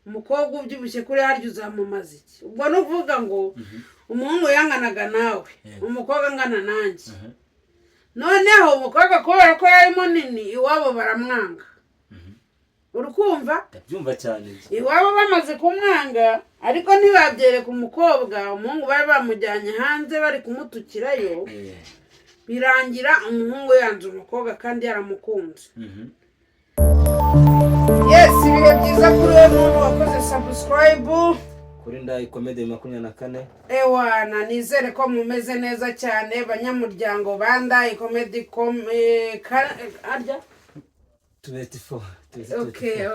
Umukobwa ubyibushye kuri harya uzamumaza iki? Ubwo ni ukuvuga ngo umuhungu yanganaga nawe, umukobwa angana nanjye. Noneho umukobwa, kubera ko yari munini, iwabo baramwanga. Uri kumva? Ndabyumva cyane. Iwabo bamaze kumwanga, ariko ntibabyereka umukobwa. Umuhungu bari bamujyanye hanze, bari kumutukirayo. Birangira umuhungu yanze umukobwa kandi yaramukunze. Yes, ibihe byiza kuri wowe muntu wakoze subscribe kuri Ndayi Comedy 24. Ewana, nizere ko mumeze neza cyane, banyamuryango ba Ndayi Comedy arya. 24.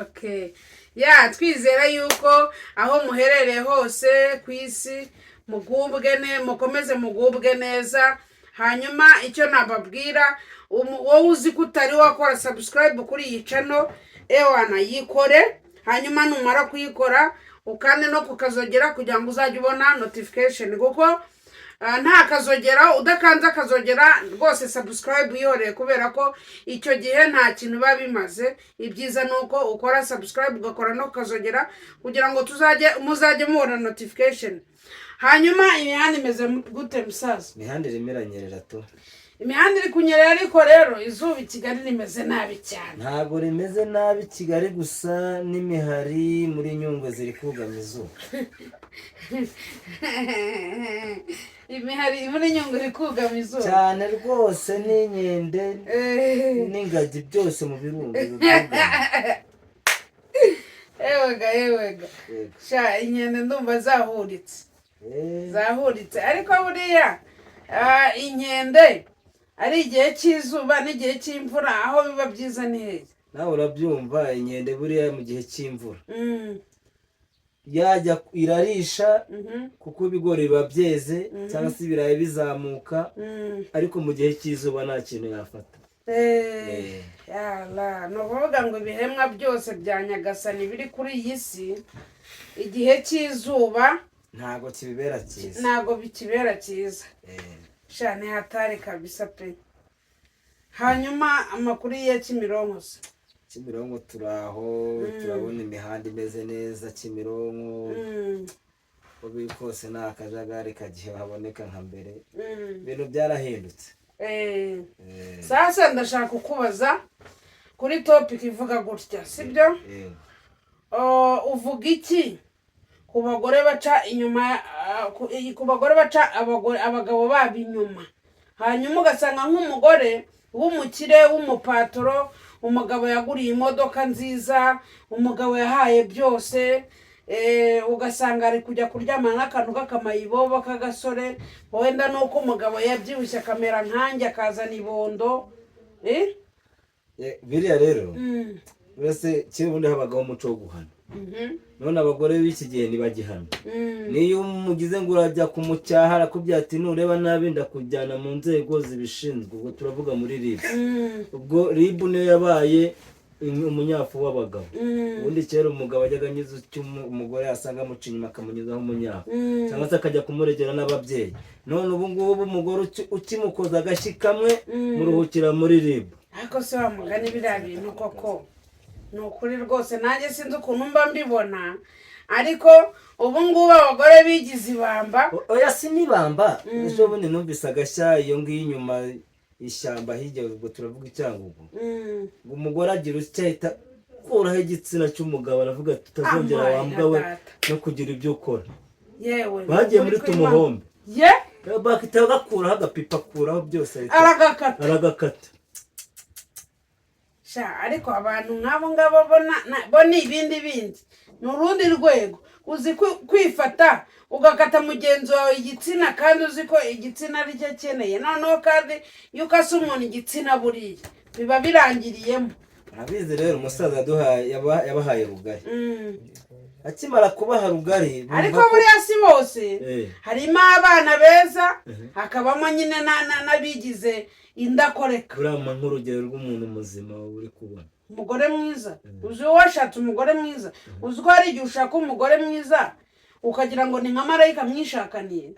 Okay, ya, twizera yuko aho muherereye hose ku isi mugubwe ne mukomeze mugubwe neza. Hanyuma icyo nababwira, wowe uzi ko utari wakora subscribe kuri iyi channel, ewana, yikore. Hanyuma numara kuyikora, ukande no kukazogera kugira ngo uzajye ubona notification, kuko nta kazogera, udakanze akazogera rwose, subscribe uyihoreye, kubera ko icyo gihe nta kintu biba bimaze. Ibyiza ni uko ukora subscribe, ugakora no kukazogera, kugira ngo tuzajye muzajye mubona notification. Hanyuma imihanda imeze gute, musaza? Imihanda irimo iranyerera tu. Imihanda iri kunyerera, ariko rero izuba i Kigali rimeze nabi cyane. Ntabwo rimeze nabi Kigali gusa, n'imihari muri Nyungwe ziri kugama izuba. Imihari muri Nyungwe iri kugama izuba? Cyane rwose, n'inkende n'ingagi byose mu birunga bibyugama. Ewega, ewega! Yego. Sha, inkende ndumva zahuritse. Zahuritse, ariko buriya inkende ari igihe cy'izuba n'igihe cy'imvura, aho biba byiza ni hehe? Nawe urabyumva, inkende buriya mu gihe cy'imvura yajya irarisha, kuko ibigori biba byeze cyangwa se ibirayi bizamuka, ariko mu gihe cy'izuba nta kintu yafata. Yala, ni ukuvuga ngo ibiremwa byose bya Nyagasani biri kuri iyi si, igihe cy'izuba ntabwo kibibera cyiza. Ntabwo bikibera cyiza. Sha, ni hatari kabisa pe. Hanyuma amakuru ya Kimironko se? Kimironko turaho, turabona imihanda imeze neza Kimironko. Uko biri kose nta kajagari kagihe haboneka nka mbere. Ibintu byarahindutse. Sasa ndashaka kukubaza kuri topic ivuga gutya, sibyo? Yego. Oh, uvuga iki ku bagore baca inyuma, ku bagore baca abagore, abagabo babo inyuma? Hanyuma ugasanga nk'umugore w'umukire, w'umupaturo, umugabo yaguriye imodoka nziza, umugabo yahaye byose, ugasanga ari kujya kuryamana n'akantu k'akamayibobo k'agasore, wenda nuko umugabo yabyibushye akamera nkanjye, akazana ibondo, eh? Biriya rero, uretse kera ubundi habagaho umuco wo guhana. None abagore b'iki gihe ntibagihana. Niyo umugize ngo urajya kumucyaha, arakubwira ati: "Nureba nabi ndakujyana mu nzego zibishinzwe." Ubwo turavuga muri RIB. Ubwo RIB niyo yabaye umunyafu w'abagabo. Ubundi kera umugabo ajyaga anyuza icyo umugore yasanga amuca inyuma, akamunyuzaho umunyafu, cyangwa se akajya kumuregera n'ababyeyi. None ubu ngubu umugore ukimukoza agashyi kamwe, muruhukira muri RIB. Ariko se wa mugani, biriya bintu koko ni ukuri rwose, nanjye sinzi ukuntu mba mbibona, ariko ubu ngubu abagore bigize ibamba. Oya, si n'ibamba. Ejo bundi numvise agashya iyo ngiyo inyuma ishyamba hirya, ubwo turavuga i Cyangugu, ngo umugore agira utya ahita akuraho igitsina cy'umugabo, aravuga ati: "Utazongera Amaye wa mbwa we nka data. no kugira ibyo ukora." Yewe! Bagiye Ukuri muri kw'Imana. tumuhombe. Ye! Bakita gakuraho agapipa, akuraho byose, Aragakata. Aragakata. Sha, ariko abantu nk'abo ngabo bo ni ibindi bindi, ni urundi rwego. Uzi kwifata ugakata mugenzi wawe igitsina, kandi uzi ko igitsina ari cyo akeneye? Noneho kandi iyo ukase umuntu igitsina, buriya biba birangiriyemo. Urabizi rero, umusaza yabahaye rugari. Akimara kubaha rugari, bumva Ariko buriya si bose. Harimo abana beza, hakabamo nyine n'abigize indakoreka. Buriya mpa nk'urugero rw'umuntu muzima uri kubona. Umugore mwiza, uzi washatse umugore mwiza? Uzi ko hari igihe ushaka umugore mwiza ukagira ngo ni nka marayika mwishakaniye?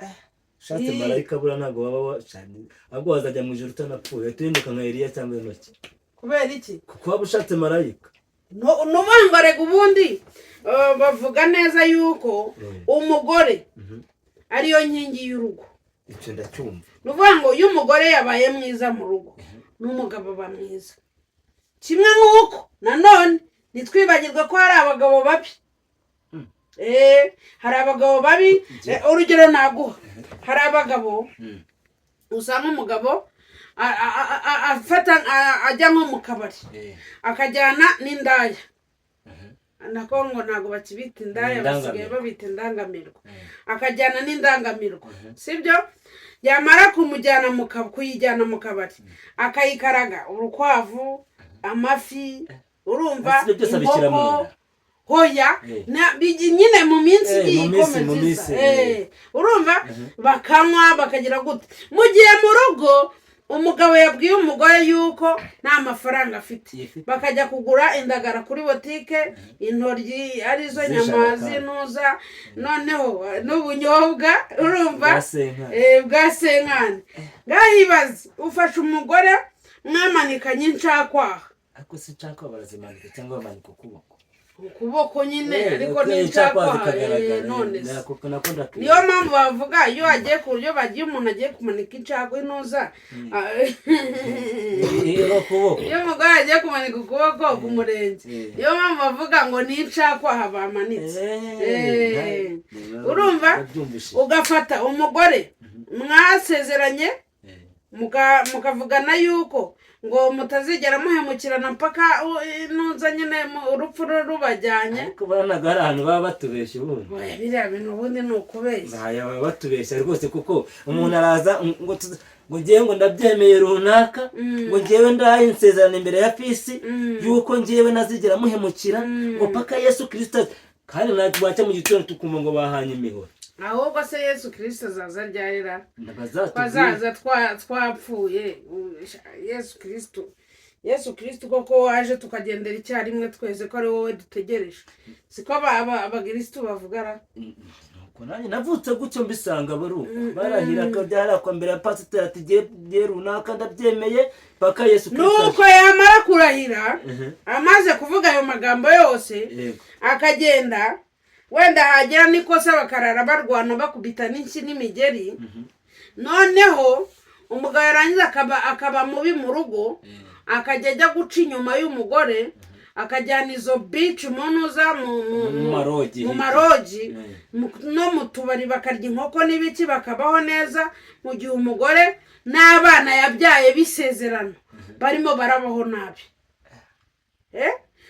Ushatse marayika buriya ntabwo waba washanye, ahubwo wazajya mu ijoro utanapfuye, uhita uhinduka nka Eliya cyangwa Enoki. Kubera iki? Kuko waba ushatse marayika. Nuvuga ngo rega ubundi bavuga neza yuko umugore ariyo nkingi y'urugo. Icyo ndacyumva. Ni ukuvuga ngo iyo umugore yabaye mwiza mu rugo, n'umugabo aba mwiza. Kimwe nk'uko nanone ntitwibagirwe ko hari abagabo babi. Hari abagabo babi. Urugero naguha, hari abagabo usanga umugabo afata ajya nko mu kabari, akajyana n'indaya. Nako ngo ntabwo bakibita indaya, basigaye Indangamirwa. babita indangamirwa. Akajyana n'indangamirwa, sibyo? Yamara kumujyana mu kuyijyana mu kabari, akayikaraga urukwavu, amafi, urumva, Ese ibyo byose abishyira mu inkoko. nda? Hoya. Nyine mu minsi igiye Mu minsi, mu ikomeza minsi, iza. Urumva, bakanywa, bakagira gute, mu gihe mu rugo umugabo yabwiye umugore yuko nta mafaranga afite, Yifite. bakajya kugura indagara kuri botike, intoryi, arizo Z'ijana nyama kandi. z'intuza, noneho n'ubunyobwa, urumva, Bwa senkani. Bwa senkani. Ngaho ibaze ufashe umugore mwamanikanye incakwaha. Ariko si nshaka, barazimanika cyangwa bamanika ukuboko? Ukuboko nyine, ariko Incakwaha n'incakwaha. zikagaragara. None se Nako ndakwiye. Niyo mpamvu bavuga iyo hagiye ku buryo bagiye, umuntu agiye kumanika incakwa intuza. Iyo ukuboko. Iyo umugore agiye kumanika ukuboko ku murenge, niyo mpamvu bavuga ngo ni incakwaha bamanitse. Urumva? Ndabyumvise. Ugafata umugore mwasezeranye, mukavugana yuko ngo mutazigera muhemukirana mpaka nuza nyine urupfu rubajyanye. Ariko buriya ntabwo hari ahantu baba batubeshya ubundi? Oya, biriya bintu ubundi ni ukubeshya. Ntaya, baba batubeshya rwose, kuko umuntu araza ngo ngo ngewe ngo ndabyemeye runaka, ngo ngewe ndahaye insezerano imbere ya fisi yuko ngewe nazigera muhemukira, ngo paka Yesu Kirisito aze. Kandi natwe bwacya mu gitondo tukumva ngo bahanye imihoro. Ahubwo se Yesu Kirisito azaza ryarira? Bazatubwire. Azaza twapfuye. Yesu Kirisito, Yesu Kirisito koko waje tukagendera icyarimwe twese, ko ari wowe dutegereje, siko abakirisitu bavugara? Nuko nanjye navutse gutyo mbisanga bari uko barahira ko byarakwa mbere ya pasiteri ati giye runaka ndabyemeye paka Yesu Kirisito aje." Nuko yamara kurahira, amaze kuvuga ayo magambo yose, akagenda, wenda hagera n'ikosa bakarara barwana, bakubita n'inshyi n'imigeri. Noneho umugabo yarangiza akaba mubi mu rugo, akajya ajya guca inyuma y'umugore, akajyana izo bici mu ntuza Mu marogi. Mu marogi, no mu tubari, bakarya inkoko n'ibiki, bakabaho neza, mu gihe umugore n'abana yabyaye bisezerano barimo barabaho nabi.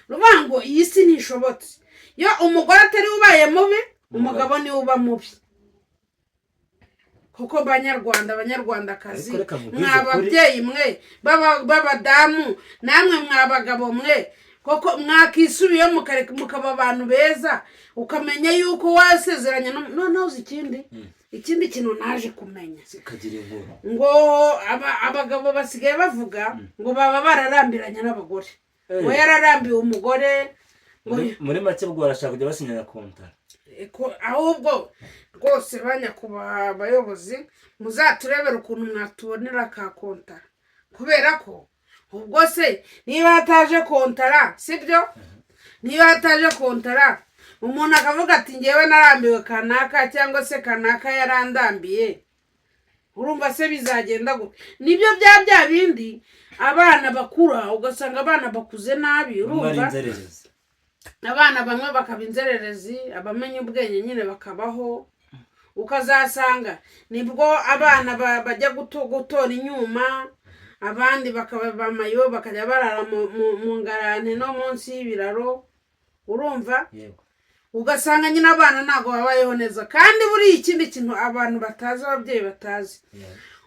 Ruvuga ngo iyi si ntishobotse. Iyo umugore atari we ubaye mubi, umugabo niwe uba mubi. Kuko banyarwanda, banyarwandakazi, Ariko reka nkubwize mwa ukuri. babyeyi mwe b'abadamu, namwe mwa bagabo mwe, koko mwakisubiyeho mukareka mukaba abantu beza, ukamenya yuko wasezeranye. Noneho uzi ikindi kintu naje kumenya? Kagira inkuru. Ngo abagabo basigaye bavuga ngo baba bararambiranye n'abagore, ngo yararambiwe umugore, ngo Muri make ubwo barashaka kujya basinyana kontara. Ahubwo rwose banyakubahwa abayobozi, muzaturebere ukuntu mwatubonera ka kontara, kubera ko ubwo se niba hataje kontara, sibyo, niba hataje kontara, umuntu akavuga ati ngewe narambiwe kanaka, cyangwa se kanaka yarandambiye, urumva se bizagenda gute? Nibyo bya bindi abana bakura, ugasanga abana bakuze nabi. Bamwe ari Urumva, inzererezi. abana bamwe bakaba inzererezi, abamenya ubwenge nyine bakabaho. Ukazasanga nibwo abana bajya gutora inyuma, abandi bakaba bamayo, bakajya barara mu ngarane no munsi y'ibiraro, urumva? Yego. Ugasanga nyine abana ntabwo babayeho neza. Kandi buriya ikindi kintu abantu batazi, ababyeyi batazi,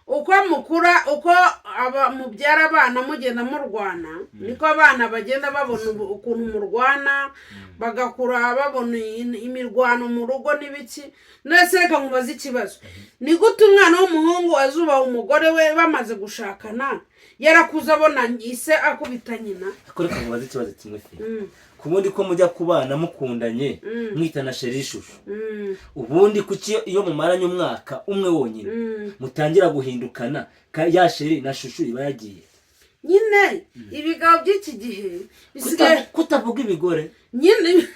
uko mukura, uko aba mubyara abana mugenda murwana, niko abana bagenda babona ukuntu murwana, bagakura babona imirwano mu rugo n'ibiki. Nese reka nkubaze ikibazo: ni gute umwana w'umuhungu azubaha umugore we bamaze gushakana, yarakuze abona ise akubita nyina? Ariko reka nkubaze ikibazo kimwe fe. Ku bundi ko mujya kubana mukundanye, mwitana chéri, chouchou, ubundi kuki iyo mumaranye umwaka umwe wonyine mutangira guhindukana, ya chéri na chouchou iba yagiye? Nyine ibigabo by'iki gihe bisigaye Kutavuga ibigore. Nyine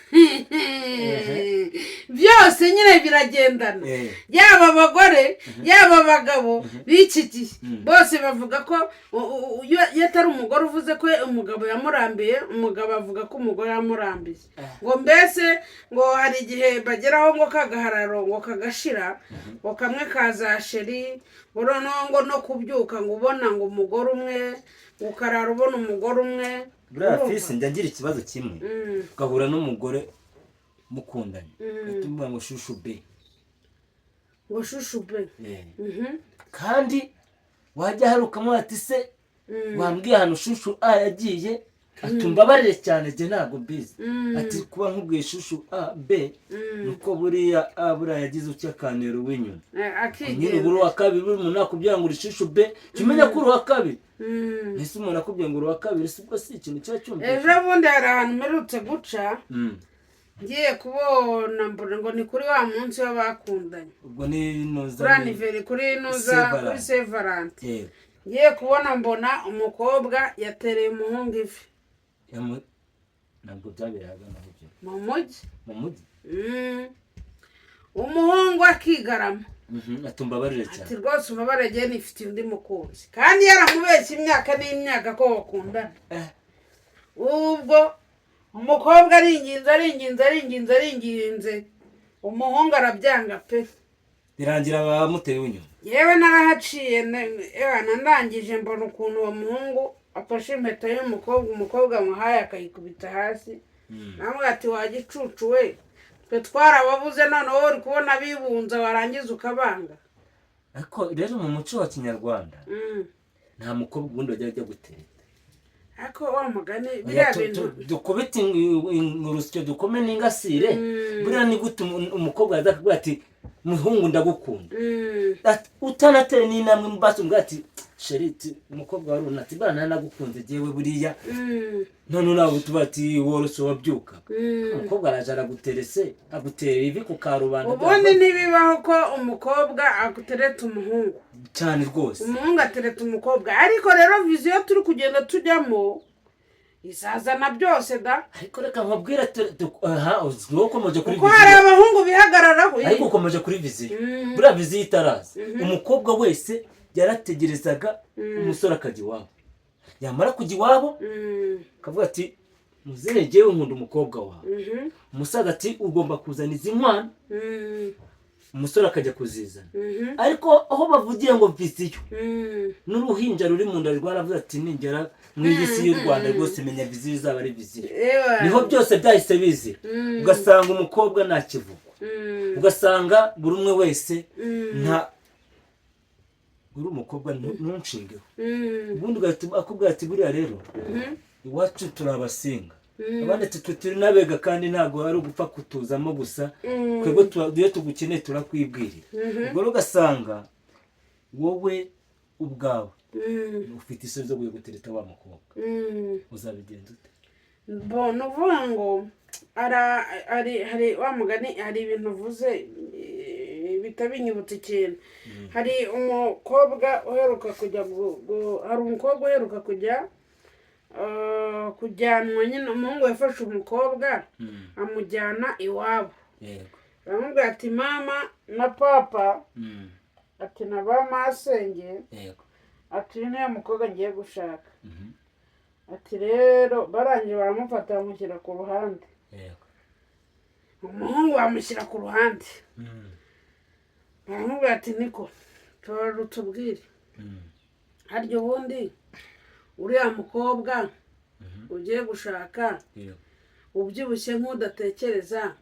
byose nyine biragendana. Yaba abagore, yaba abagabo b'iki gihe, bose bavuga ko iyo atari umugore uvuze ko umugabo yamurambiye, umugabo avuga ko umugore yamurambiye. Ngo mbese ngo hari igihe bageraho ngo kagahararo ngo kagashira, ngo kamwe kaza chéri, ngo noneho ngo no kubyuka ngo ubona ngo umugore umwe, ngo ukarara ubona umugore umwe. Buriya Urumva? fisi, njya ngira ikibazo kimwe. Ugahura n'umugore mukundanye, ugahita umubwira ngo chouchou be. Ngo chouchou be. Kandi wajya hari ukamuha ati: "Se wambwiye ahantu chouchou a yagiye?" Ati: "Umbabarire cyane, jye ntabwo mbizi." Ati: "Kuba nkubwiye chouchou a b, nuko buriya a buriya yagize utya akanero w'inyuma." Nyine uba uri Akigendera. uwa kabiri. Buri umuntu nakubwira ngo uri chouchou be, jya umenya ko uri uwa kabiri. Ese umuntu akubwiye ngo uri uwa kabiri, si ubwo si ikintu kiba cyumvikana? Ejo bundi hari ahantu mperutse guca, ngiye kubona mbona ngo ni kuri wa munsi w'abakundanye. Ubwo ni nuza. Kuri anniversaire, kuri nuza. Saint. Kuri Saint Valentin. Yego. Ngiye kubona mbona umukobwa yatereye umuhungu ivi. Ntabwo byabereye ahagana aho ibyo? Mu mujyi. Mu mujyi. Umuhungu akigarama. Ati: "Umbabarire cyane." Ati: "Rwose umubare, ngiye nifitiye undi mukunzi," kandi yaramubeshye imyaka n'imyaka ko bakundana. Ubwo umukobwa aringinze, aringinze, aringinze, aringinze, umuhungu arabyanga pe. Birangira bamuteye inyuma. Yewe, narahaciye, ewa, ndangije mbona ukuntu uwo muhungu afashe impeta y'umukobwa, umukobwa amuhaye, akayikubita hasi. Namwe ati: "Wa gicucu we, twe twarababuze, none wowe uri kubona bibunza, warangiza ukabanga." Ariko rero mu muco wa kinyarwanda nta mukobwa ubundi wajya ajya gutereta. Ariko wa mugani Oya, biriya bintu dukubite urusyo, dukome n'ingasire. Buriya ni gute umukobwa yaza akakubwira ati: "Muhungu, ndagukunda," Ati, utanateye n'intambwe mu basi, umubwira ati: "Chéri," ati, "umukobwa wa runaka," ati: "Bana nagukunze jyewe buriya." None nawe tuba ati woroshye wabyuka, umukobwa araje araguterese, agutera ivi ku karubanda. Ubundi ntibibaho ko umukobwa atereta umuhungu. Cyane rwose. Umuhungu atereta umukobwa. Ariko rero vision turi kugenda tujyamo izazana byose da. Ariko reka nkubwire, aha wowe ukomeje kuri Kuko hari vision. abahungu bihagararaho. Ariko ukomeje kuri vision. Buriya vision itaraza, umukobwa wese yarategerezaga umusore akajya iwabo. Yamara kujya iwabo, akavuga ati: "Muzehe, jyewe nkunda umukobwa wawe." Umusaza ati: "Ugomba kuzana izi nkwano." Umusore akajya kuzizana. Ariko aho bavugiye ngo vision, n'uruhinja ruri mu nda rwaravuze ati: "Ningera mu iyi si y'u Rwanda rwose, menya vision izaba ari vision." Niho byose byahise bizira, ugasanga umukobwa ntakivugwa, ugasanga buri umwe wese nta uri umukobwa ntunshingeho. Ubundi ugahita akubwira ati: "Buriya rero iwacu turi abasinga," abandi ati: "Twe turi n'abega, kandi ntabwo ari ugupfa kutuzamo gusa. Twebwe iyo tugukeneye turakwibwirira." Ubwo rero ugasanga wowe ubwawe ufite isoni zo gutereta wa mukobwa. Uzabigenza ute? Bo ni ukuvuga ngo hari wa mugani, hari ibintu uvuze bihita binyibutsa ikintu. Hari umukobwa uheruka kujya hari umukobwa uheruka kujya kujyanwa nyine. Umuhungu yafashe umukobwa amujyana iwabo. Baramubwira ati: "Mama na papa," ati, "na ba masenge," ati, "uyu niwe mukobwa ngiye gushaka." Ati rero barangije baramufata bamushyira ku ruhande. Umuhungu bamushyira ku ruhande, baramubwira ati: "Niko tubwire, harya ubundi uriya mukobwa ugiye gushaka, ubyibushye nk'udatekereza,"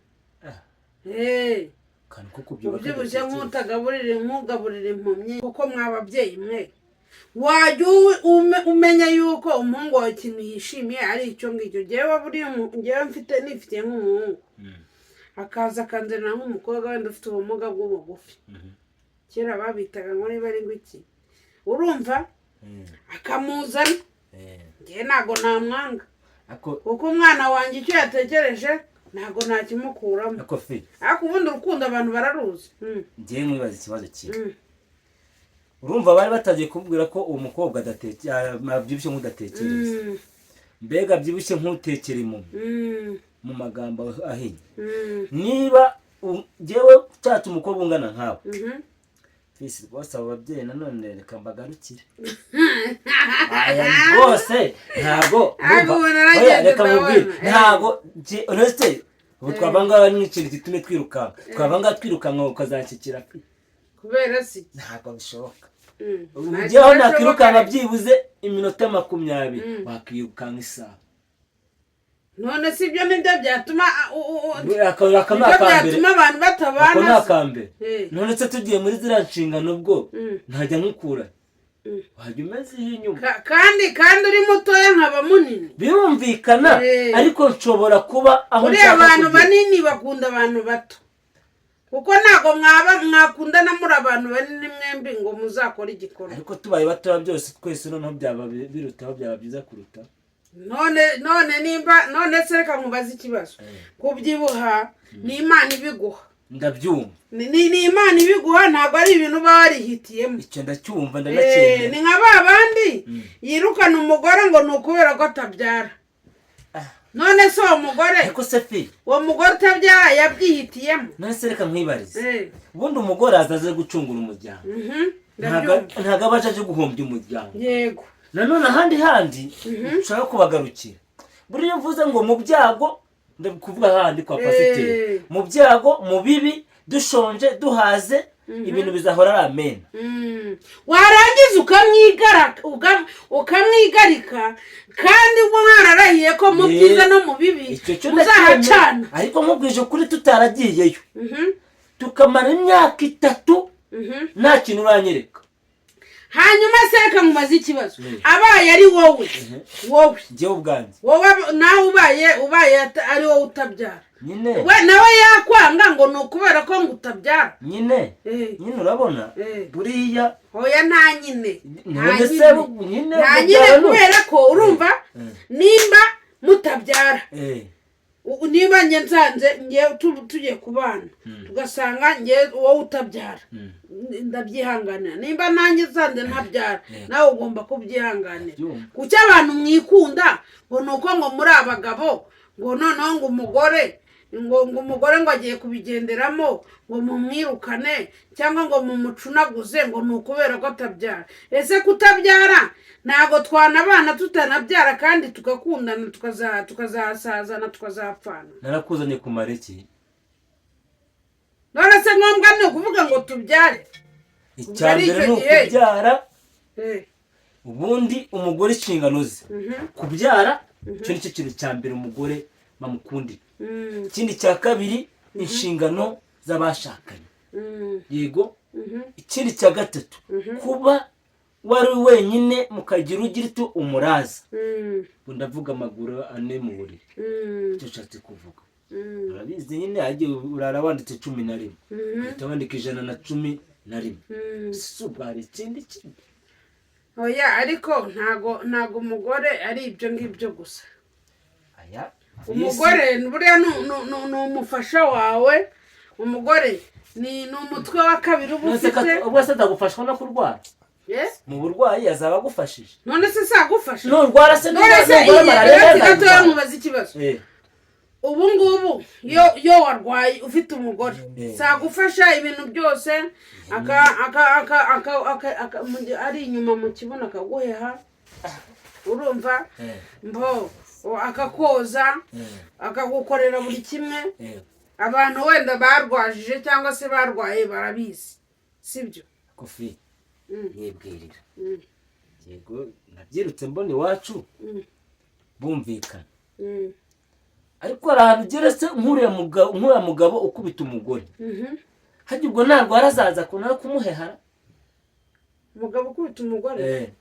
Hey, Akantu ko kubyibuha ubyibushye kadatekereza. nk'utagaburira, nk'ugaburira impumyi. Kuko mwa babyeyi mwe, wajya umenya yuko umuhungu wawe ikintu yishimiye ari icyo ngicyo. Njyewe buriya njyewe mfite nifitiye nk'umuhungu, akaza akanzanira nk'umukobwa wenda ufite ubumuga bw'ubugufi, kera babitaga ngo niba ari ngo iki, urumva, akamuzana, njyewe ntabwo namwanga, Ako kuko umwana wanjye icyo yatekereje ntabwo nakimukuramo. Ako fi Ariko ubundi urukundo abantu bararuzi. Ngewe mwibaza ikibazo kimwe. Urumva bari batangiye kumubwira ko uwo mukobwa abyibushye nk'udatekereza, mbega abyibushye nk'utekera impumyi, mu magambo ahinnye. Niba njyewe nshatse umukobwa ungana nkawe, fisi rwose, abo babyeyi nanone reka mbagarukire aya rwose ntabwo Ariko ndumva- ubu naragenda Oya, reka ndabona. mubwire, ntabwo uretse ubu twava ngaha n'ikindi gitume twirukanka, twava ngaha twirukanka ukazanshyikira. Kubera si Ntabwo bishoboka. Nta Ujyaho kidashoboka. Nakwirukanka byibuze iminota 20, wakwirukanka isaha. None si ibyo nibyo byatuma Aka ni nibyo akambere. byatuma abantu Ako ni batabana se? akambere. None se tugiye muri ziriya nshingano, ubwo ntajya nkukura, wajya umeze inyuma. Kandi uri mutoya nkaba munini. Birumvikana, ariko nshobora kuba aho Buriya nshaka abantu kugera. banini bakunda abantu bato, kuko ntabwo mwaba mwakundana muri abantu banini mwembi ngo muzakore igikorwa. Ariko tubaye batoya byose twese, noneho byaba birutaho, byaba byiza kuruta. None nimba none se reka nkubaze ikibazo: kubyibuha ni Imana ibiguha? Ndabyumva. Ni Imana ibiguha, ntabwo ari ibintu uba warihitiyemo. Icyo ndacyumva, Ni ndanacyemera. nka ba bandi yirukana umugore ngo ni ukubera ko atabyara. None se uwo mugore, Ariko se fi, uwo mugore utabyara yabyihitiyemo? None se reka nkwibarize, ubundi umugore aza aje gucungura umuryango, ntabwo Ndabyumva. ntabwo aba aje guhombya umuryango. Nanone ahandi handi nshaka kubagarukira, buriya mvuze ngo mu byago, ndakuvuga hahandi kwa pasiteri, mu byago, mu bibi, dushonje, duhaze, ibintu bizahora ari amena. Warangiza ukamwigarika, kandi ubwo mwararahiye ko mu byiza no mu bibi Icyo cyo ndacyemera. muzahacana. Ariko nkubwije ukuri, tutaragiyeyo, tukamara imyaka 3, nta kintu uranyereka. Hanyuma se reka nkubaze ikibazo: abaye ari wowe, wowe, Njyewe ubwanjye? wowe nawe ubaye ari wowe utabyara, Nyine. we nawe yakwanga ngo ni ukubera ko ngo utabyara? Nyine. Nyine urabona, buriya Hoya, nta nyine, nta None se nyine. nyine Nta nyine. mubyara Kubera ko urumva, nimba mutabyara, niba njye nsanze ngiye tugiye kubana, tugasanga njye wowe utabyara, ndabyihanganira. Nimba nanjye nsanze ntabyara, nawe ugomba kubyihanganira. Ndabyumva. Kuki abantu mwikunda ngo ni uko ngo muri abagabo, ngo noneho ngo umugore ngo agiye kubigenderamo, ngo mumwirukane cyangwa ngo mumucunaguze ngo ni ukubera ko atabyara? Ese kutabyara, ntabwo twanabana tutanabyara kandi tugakundana, tukazasazana, tukazapfana? Narakuzanye kumara iki? None se ngombwa ni ukuvuga ngo tubyare? Icya Ari mbere icyo ni gihe. ukubyara. Ubundi umugore inshingano ze kubyara, icyo ni cyo kintu cya mbere umugore bamukundira. Ikindi cya kabiri, inshingano z'abashakanye. Yego. Ikindi cya gatatu, kuba wari wenyine mukagira ugira icyo umuraza. Ubwo ndavuga amaguru ane mu buriri. Icyo nshatse kuvuga, urabizi nyine, hagiye urara wanditse 11, uhita wandika 111. Si ubwo hari ikindi kintu? Oya, ariko ntago umugore ari ibyo ngibyo gusa. Aya. Umugore buriya ni umufasha wawe. Umugore ni umutwe wa kabiri uba None se ufite. Ubwo se atagufashwa no kurwara? Eh? Mu burwayi azaba agufashije. None se sagufasha? Nurwara se, None se nurwara iyi malariya, uretse gatoya, azagutwara. nkubaza ikibazo. Ubu ngubu iyo warwaye ufite umugore, sagufasha ibintu byose, mu gihe ari inyuma mu kibuno akaguheha, urumva, mbo akakoza, akagukorera buri kimwe. Abantu wenda barwajije cyangwa se barwaye barabizi, sibyo? Kofi, nyibwirira. Yego, nabyirutse mbona iwacu bumvikana, ariko hari ahantu ugera se nk'uriya mugabo ukubita umugore, hajya ubwo narwara azaza kunara kumuhehara? Umugabo ukubita umugore?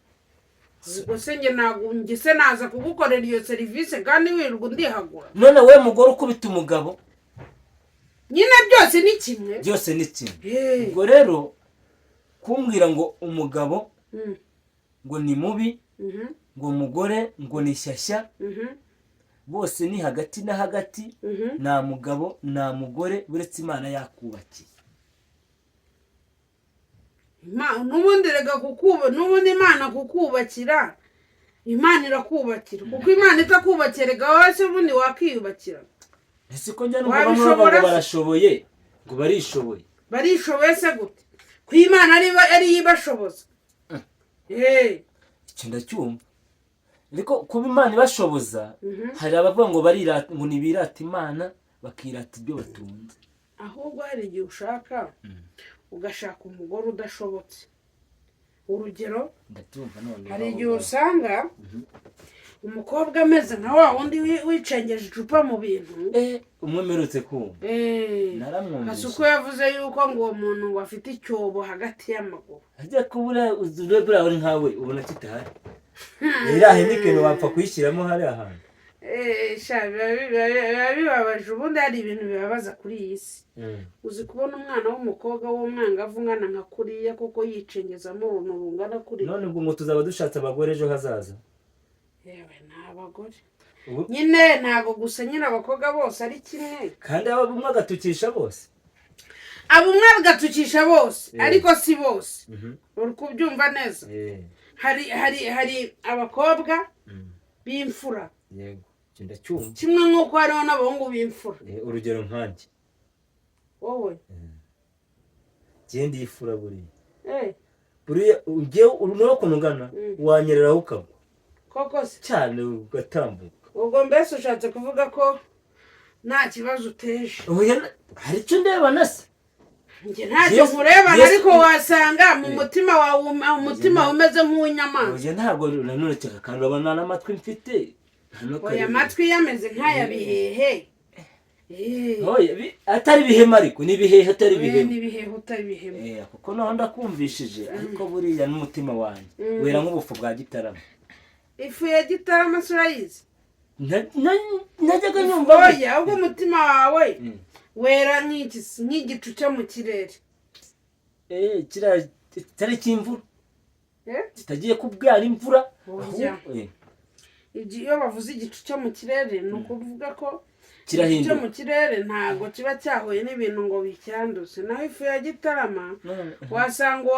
Ubwo se njye ntabwo njye se naza kugukorera iyo serivisi kandi wirirwa undihagura? None we mugore ukubita umugabo? Nyine byose ni kimwe. Byose ni kimwe. Ubwo rero kumbwira ngo umugabo ngo ni mubi, ngo umugore ngo ni shyashya, bose ni hagati na hagati. Nta mugabo, nta mugore, uretse Imana yakubakiye. N'ubundi rega kukuba, n'ubundi Imana kukubakira, Imana irakubakira, kuko Imana itakubakira rega wowe se ubundi wakiyubakira? Ese ko njya numva bamwe Wabishobora bavuga ngo se? Barashoboye, ngo barishoboye. Barishoboye se gute ko Imana ariyo ibashoboza? Icyo ndacyumva, ariko kuba Imana ibashoboza, hari abavuga ngo barirata, ngo ntibirata Imana, bakirata ibyo batunze. Ahubwo hari igihe ushaka, ugashaka umugore udashobotse. Urugero, Ndabyumva none. hari igihe usanga umukobwa ameze nka wa wundi wicengeje icupa mu bintu. Umwe mperutse kumva, naramwumvise. Kasuku yavuze yuko ngo uwo muntu ngo afite icyobo hagati y'amaguru. Ajya kubura buriya uri nkawe ubona kitahari, iriya Heineken wapfa kuyishyiramo hariya hantu. Sha, biba bibabaje. Ubundi hari ibintu bibabaza kuri iyi si. Uzi kubona umwana w'umukobwa w'umwangavu ungana nka kuriya koko yicengezamo uruntu rungana kuriya? None ubwo ngo tuzaba dushatse abagore ejo hazaza? Yewe, ni abagore Ubu- nyine, ntabwo gusa nyine abakobwa bose ari kimwe. Kandi aba umwe agatukisha bose. Aba umwe agatukisha bose, ariko si bose. Uri kubyumva neza? Hari abakobwa b'imfura. Yego, icyo ndacyumva. Kimwe nk'uko hariho n'abahungu b'imfura. Urugero nkanjye. Wowe? Njye ndifura buriya. Buriya ugiye urabona ukuntu ungana, wanyereraho ukagwa. Koko se? Cyane, ugatambuka. Ubwo mbese ushatse kuvuga ko nta kibazo uteje? Oya, hari icyo ndeba na se. Njye ntacyo nkurebana, ariko wasanga mu mutima wawe umutima umeze nk'uw'inyamaswa. Oya, ntabwo nanone cyane, kandi urabona n'amatwi mfite nta Oya, n'akarere. amatwi yameze nk'aya bihehe. Oya, atari ibihema, ariko ni ibihehe atari Oya, ibihema. ni ibihehe utari ibihema. Kuko naho ndakumvishije, ariko buriya n'umutima wanjye wera nk'ubufu bwa Gitarama. Ifu ya Gitarama se urayizi? Najyaga nyumva. Oya, ahubwo umutima wawe wera nk'igicu cyo mu kirere. Kiriya kitari cy'imvura, kitagiye kubyara imvura. Oya. Ahubwo, Iyo bavuze igicu cyo mu kirere, ni ukuvuga ko igicu cyo Kirahinduka. mu kirere ntabwo kiba cyahuye n'ibintu ngo bicyanduze. Naho ifu ya Gitarama, wasanga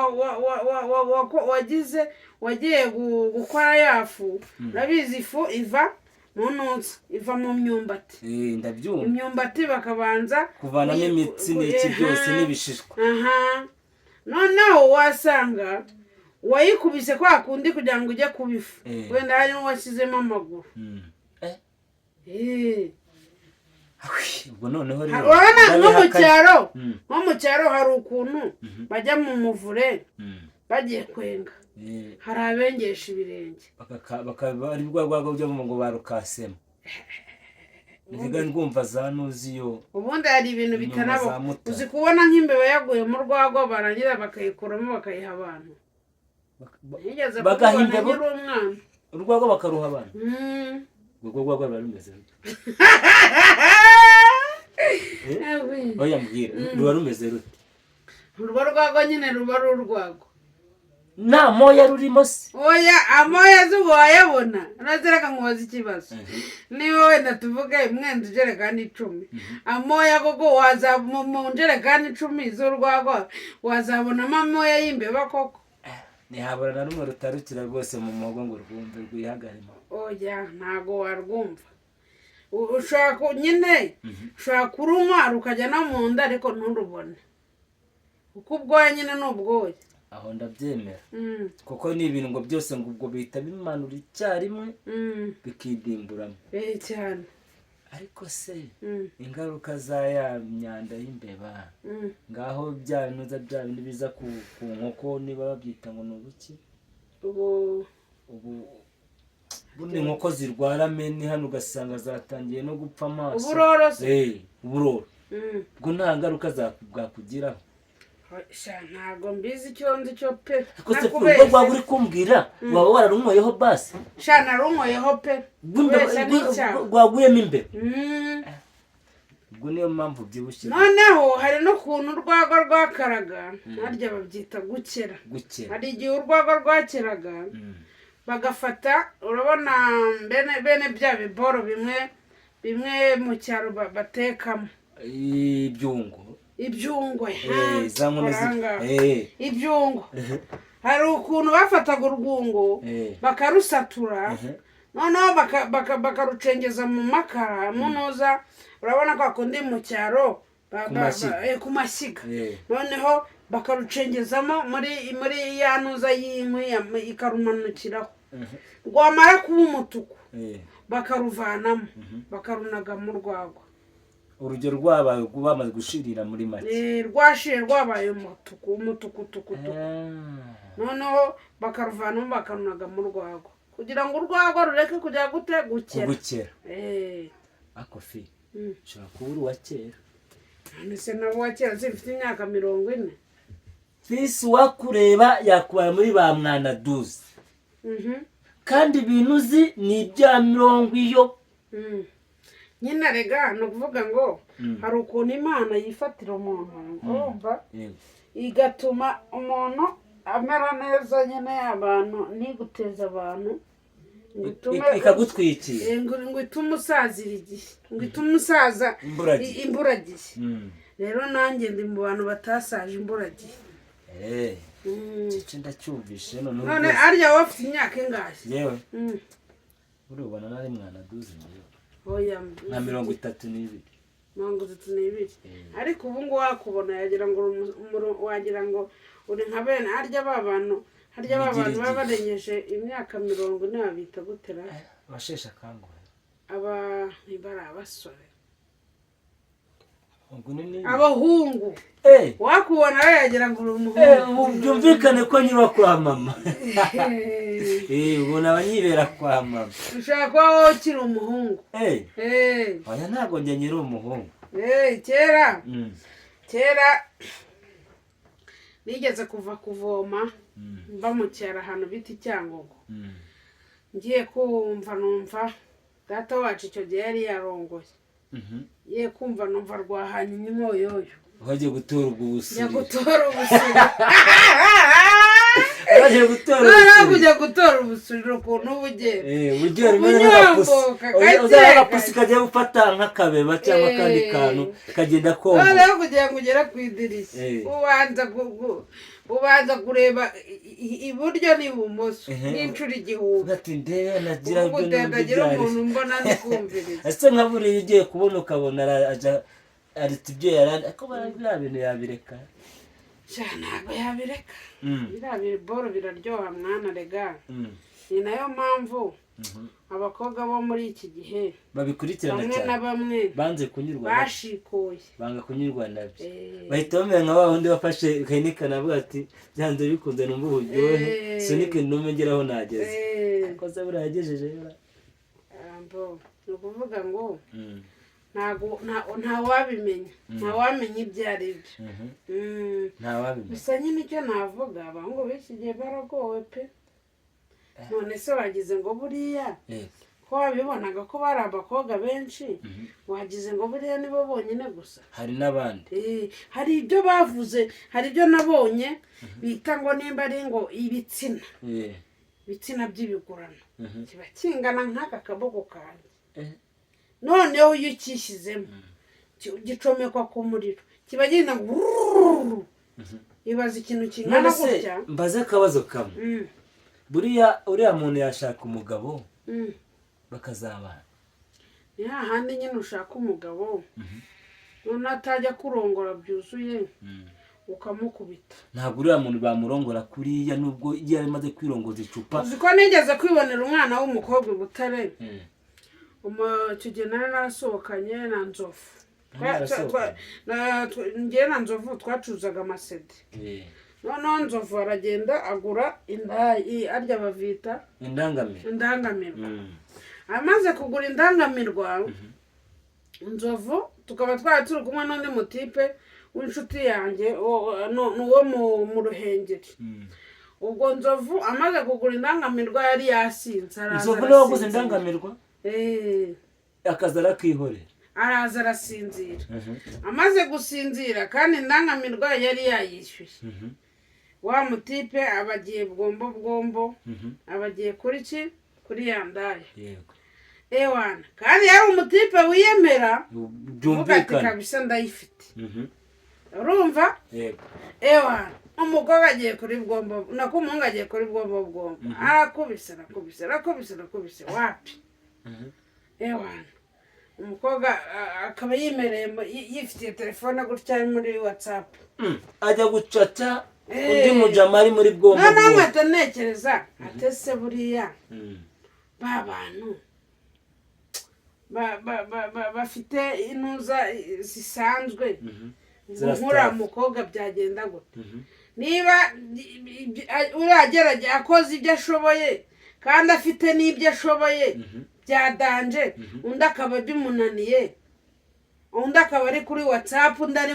wagize wagiye gukora ya fu. Urabizi, ifu iva mu ntuza, iva mu myumbati. Ndabyumva. Imyumbati bakabanza Kuvanamo imitsi n'iki byose n'ibishishwa. Aha noneho wasanga wayikubise kwa kundi kugira ngo ujye kuba ifu, wenda hari n'uwashyizemo amaguru. Ahwi, ubwo noneho rero Urabona nko mu ndabihakanye. cyaro, nko mu cyaro hari ukuntu bajya mu muvure bagiye kwenga, hari abengesha ibirenge. Bakaba ari rwa rwagwa byo ngo barukasemo, nziga ndwumva za nuziyo. Ubundi hari ibintu Inyuma bitanaba. za Mutara. Uzi kubona nk'imbeba yaguye mu rwagwa, barangiza bakayikuramo bakayiha abantu? Nigeze Bagaha kubibona imbeba? nkiri umwana. Urwagwa bakaruha abantu? Urwo rwagwa ruba rumeze rute? Awe. Oya, mbwira, ruba rumeze rute? Urwo rwagwa nyine ruba ari urwagwa. Nta moya rurimo se? Oya, amoya zuba wayabona. Urazireka nkubaza ikibazo: niba wenda tuvuge mwenda ijerekani 10, amoya koko waza mu njerekani 10 z'urwagwa wazabonamo amoya y'imbeba koko? Ntihabura na rumwe rutarukira rwose mu muhogo ngo rwumve rwihagarimo. Oya, ntago warwumva. Ushobora nyine ushobora kurunywa rukajya no mu nda, ariko nturubone, kuko ubwoya nyine ni ubwoya. Aho ndabyemera, kuko ni ibintu ngo byose ngo ubwo bihita bimanura icyarimwe, bikidimburamo. Cyane. Ariko se ingaruka za ya myanda y'imbeba, ngaho bya binuza bya bindi biza ku nkoko, niba babyita ngo ni ubuki? Ubu Ubu bundi inkoko zirwara meni hano, ugasanga zatangiye no gupfa amaso. Uburoro se? Uburoro. Ubwo nta ngaruka bwakugiraho? Sha, ntabwo mbizi, icyo nzi cyo pe, Ariko se nakubeshye. urwo rwaba uri kumbwira, waba wararunyweyeho basi? Sha, narunyweyeho pe. Kubeshya ni icyaha. Rwaguyemo imbeba? Ubwo niyo mpamvu ubyibushye. Noneho hari n'ukuntu urwagwa rwakaraga, harya babyita gukera? Gukera. Hari igihe urwagwa rwakeraga, bagafata, urabona bene bya biboro bimwe bimwe mu cyaro batekamo. Ibyungo. Ibyungwe. Za nkono Karanga. Ibyungo, hari ukuntu bafataga urwungo bakarusatura, noneho bakarucengeza mu makara munoza. Urabona ko akundi mu cyaro Ku mashyiga. Ku mashyiga. Noneho bakarucengezamo muri ya ntuza y'inkwi ikarumanukiraho, rwamara kuba umutuku bakaruvanamo, bakarunaga mu rwagwa. Urugero rwabaye bamaze gushirira muri make. Rwashiye rwabaye umutuku, umutuku tukutuku. Noneho bakaruvanamo, bakarunaga mu rwagwa kugira ngo urwagwa rureke kujya gute? Gukera. Kugukera. Ako fi, ushobora kuba uri uwa kera. None se nabo wa kera? Zifite imyaka 40. Fisi, uwakureba yakubara muri ba mwana duzi. Kandi ibintu uzi ni ibya mirongo iyo. Nyine rega ni ukuvuga ngo hari ukuntu Imana yifatira umuntu, urumva, igatuma umuntu amera neza nyine, abantu ntiguteze abantu, ngo itume Ikagutwikira. Ngo itume usazira igihe, ngo itume usaza Imburagihe. Imburagihe. Rero nanjye ndi mu bantu batasaje imburagihe. Cece, ndacyumvishe noneho. None Rwose. arya wowe ufite imyaka ingahe? Yewe, urubona nari mwana duzi njyewe. Oya. Nka 32. 32. Ariko ubu ngubu wakubona yagira ngo uri wagira ngo uri nka bene harya ba bantu, harya ba bantu baba barengeje imyaka 40, babita gutera? Abasheshe akanguhe. Aba ntibari abasore. Ubwo ni Abahungu. Wakubona we yagira ngo uri umuhungu. Byumvikane ko nyiba kwa mama. Ubu naba nyibera kwa mama. Ushobora kuba wowe ukiri umuhungu. Oya, ntabwo njye nyiri umuhungu. Kera, kera nigeze kuva kuvoma, mva mu cyaro ahantu bita i Cyangugu. Ngiye kumva numva data wacu icyo gihe yari yarongoye. Ngiye kumva numva rwahanye inyoyoyo. Wagiye gutora ubwo Njya busiri? gutora ubusuri. Wagiye gutora Noneho ubusuri? kujya gutora ubusuri, ukuntu uba ugenda Ugera umeze nk'agapusi. Ubunyamboka, gake. Uzaba agapusi kagiye gufata nk'akabeba cyangwa akandi kantu kagenda komba. Noneho kugira ngo ugere ku idirishya, ubanza kureba iburyo n'ibumoso n'inshuro 1000. Ati ndebe nagira Uvuga ibyo uti numva hatagira ibyo ari. umuntu mbona ndikumviriza. Ese nka buriya ugiye kubona ukabona aja arita ibyo yarandi, ariko biriya bintu yabireka? Sha, ntabwo yabireka. Biriya biboro biraryoha mwana rega. Ni nayo mpamvu abakobwa bo muri iki gihe Babikurikirana bamwe na cyane. bamwe Banze kunyurwa nabyo. bashikuye. Banga kunyurwa nabyo. Bahita bamera nka wa wundi wafashe Heineken avuga ati byanze bikunze numva uburyohe, sunike numve ngeraho nageze. Ariko se buriya yagejeje? Ambo, ni ukuvuga ngo ntago ntawabimenya, ntawamenya ibyo ari byo. Ntawabimenya. Gusa nyine icyo navuga, abahungu b'iki gihe baragowe pe. None se wagize ngo buriya ko wabibonaga ko bari abakobwa benshi, wagize ngo buriya nibo bonyine gusa? Hari n'abandi. Hari ibyo bavuze, hari ibyo nabonye bita ngo nimba ari ngo ibitsina, ibitsina by'ibigurano, kiba kingana nk'aka kaboko kanjye. Noneho iyo ukishyizemo, gicomekwa ku muriro, kiba genda ngo wurururu. Ibaza ikintu kingana None se gutya. mbaze akabazo kamwe. Buriya uriya muntu yashaka umugabo bakazabana? Ni hahandi nyine ushaka umugabo, noneho atajya kurongora byuzuye, ukamukubita. Ntabwo uriya muntu bamurongora kuriya, nubwo iyo yari amaze kwirongoza icupa. Uzi ko nigeze kwibonera umwana w'umukobwa i Butare? Icyo gihe nari narasohokanye na Nzovu. Narasohokanye? Njyewe na Nzovu twacuruzaga ama CD. Noneho Nzovu aragenda agura inda arya bavita Indangamirwa. Indangamirwa. Amaze kugura indangamirwa Nzovu, tukaba twari turi kumwe n'undi mutipe w'inshuti yanjye, ni uwo mu Ruhengeri. Ubwo Nzovu amaze kugura indangamirwa yari yasinze, araza Nzovu niwe waguze arasinzira. indangamirwa, akaza arakihorera. Araza arasinzira. Amaze gusinzira, kandi indangamirwa yari yayishyuye, wa mutipe aba agiye bwombo bwombo, aba agiye kuri ki, kuri ya ndaya. Ewana, kandi yari umutipe wiyemera, uvuga ati Byumvikana. kabisa ndayifite. Urumva? Yego. Ewa, umukobwa agiye kuri bwombo, nako umuhungu agiye kuri bwombo bwombo, arakubise, arakubise, arakubise, arakubise, wapi. Ewa, umukobwa akaba yimereye yifitiye telefone gutya, ari muri WhatsApp. Ajya gucaca undi mujama ari muri bwombo Noneho bwombo. nkahita ntekereza atese buriya ba bantu bafite intuza zisanzwe, Ziriya nk'uriya staff. mukobwa byagenda gute? Niba uriya akoze ibyo ashoboye kandi afite n'ibyo ashoboye bya danger, undi akaba bimunaniye, undi akaba ari kuri WhatsApp, undi ari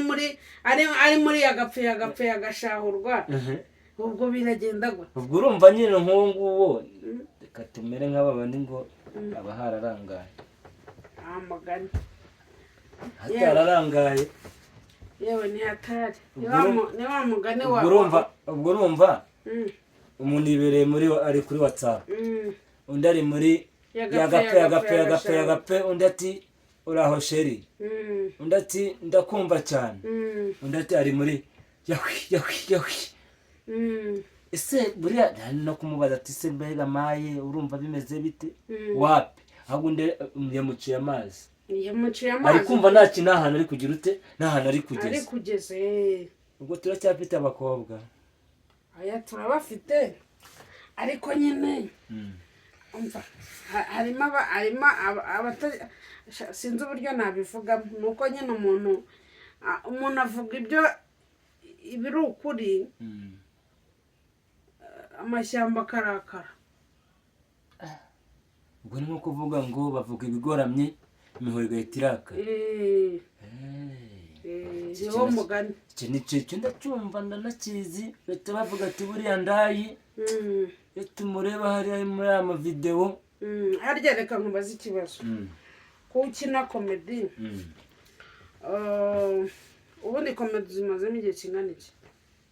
muri agapfuye agapfuye agashahurwa, ubwo biragenda gute? Ubwo urumva nyine nk'uwo nguwo, reka tumere nk'aba bandi ngo aba hararangaye. Nta mugani. Hatararangaye. Yewe, ni hatari. Ni wa mugani wa Ubwo urumva umuntu yibereye muri, ari kuri WhatsApp, undi ari muri Yagapfe, yagapfe, yagapfe, yagapfe, yagapfe, yagapfe, undi ati: "Uraho chéri?" Undi ati: "Ndakumva cyane." Undi ati ari muri yahwi yahwi yahwi. Ese buriya nta no kumubaza ati: "Se mbega maye, urumva bimeze bite?" Wapi, ahubwo undi yamuciye amazi. Yamuciye Ari amazi. kumva nta kintu, nta hantu ari kugira ute, nta hantu ari Ari kugeza. kugeza. Ubwo turacyafite abakobwa. Aya, turabafite, ariko nyine umva, harimo sinzi uburyo nabivugamo, ni uko nyine umuntu avuga ibyo ibiri ukuri, amashyamba akarakara. Ubwo ni nko kuvuga ngo bavuga ibigoramye, imihoro igahita irakara. Niwo mugani. Iki ni cyo ndacyumva, ndanakizi. Bahita bavuga ati: "Buriya ndayi iyo tumureba hariya muri aya mavidewo." Harya reka nkubaze ikibazo, ko ukina comedy, ubundi comedy zimazemo igihe kingana iki?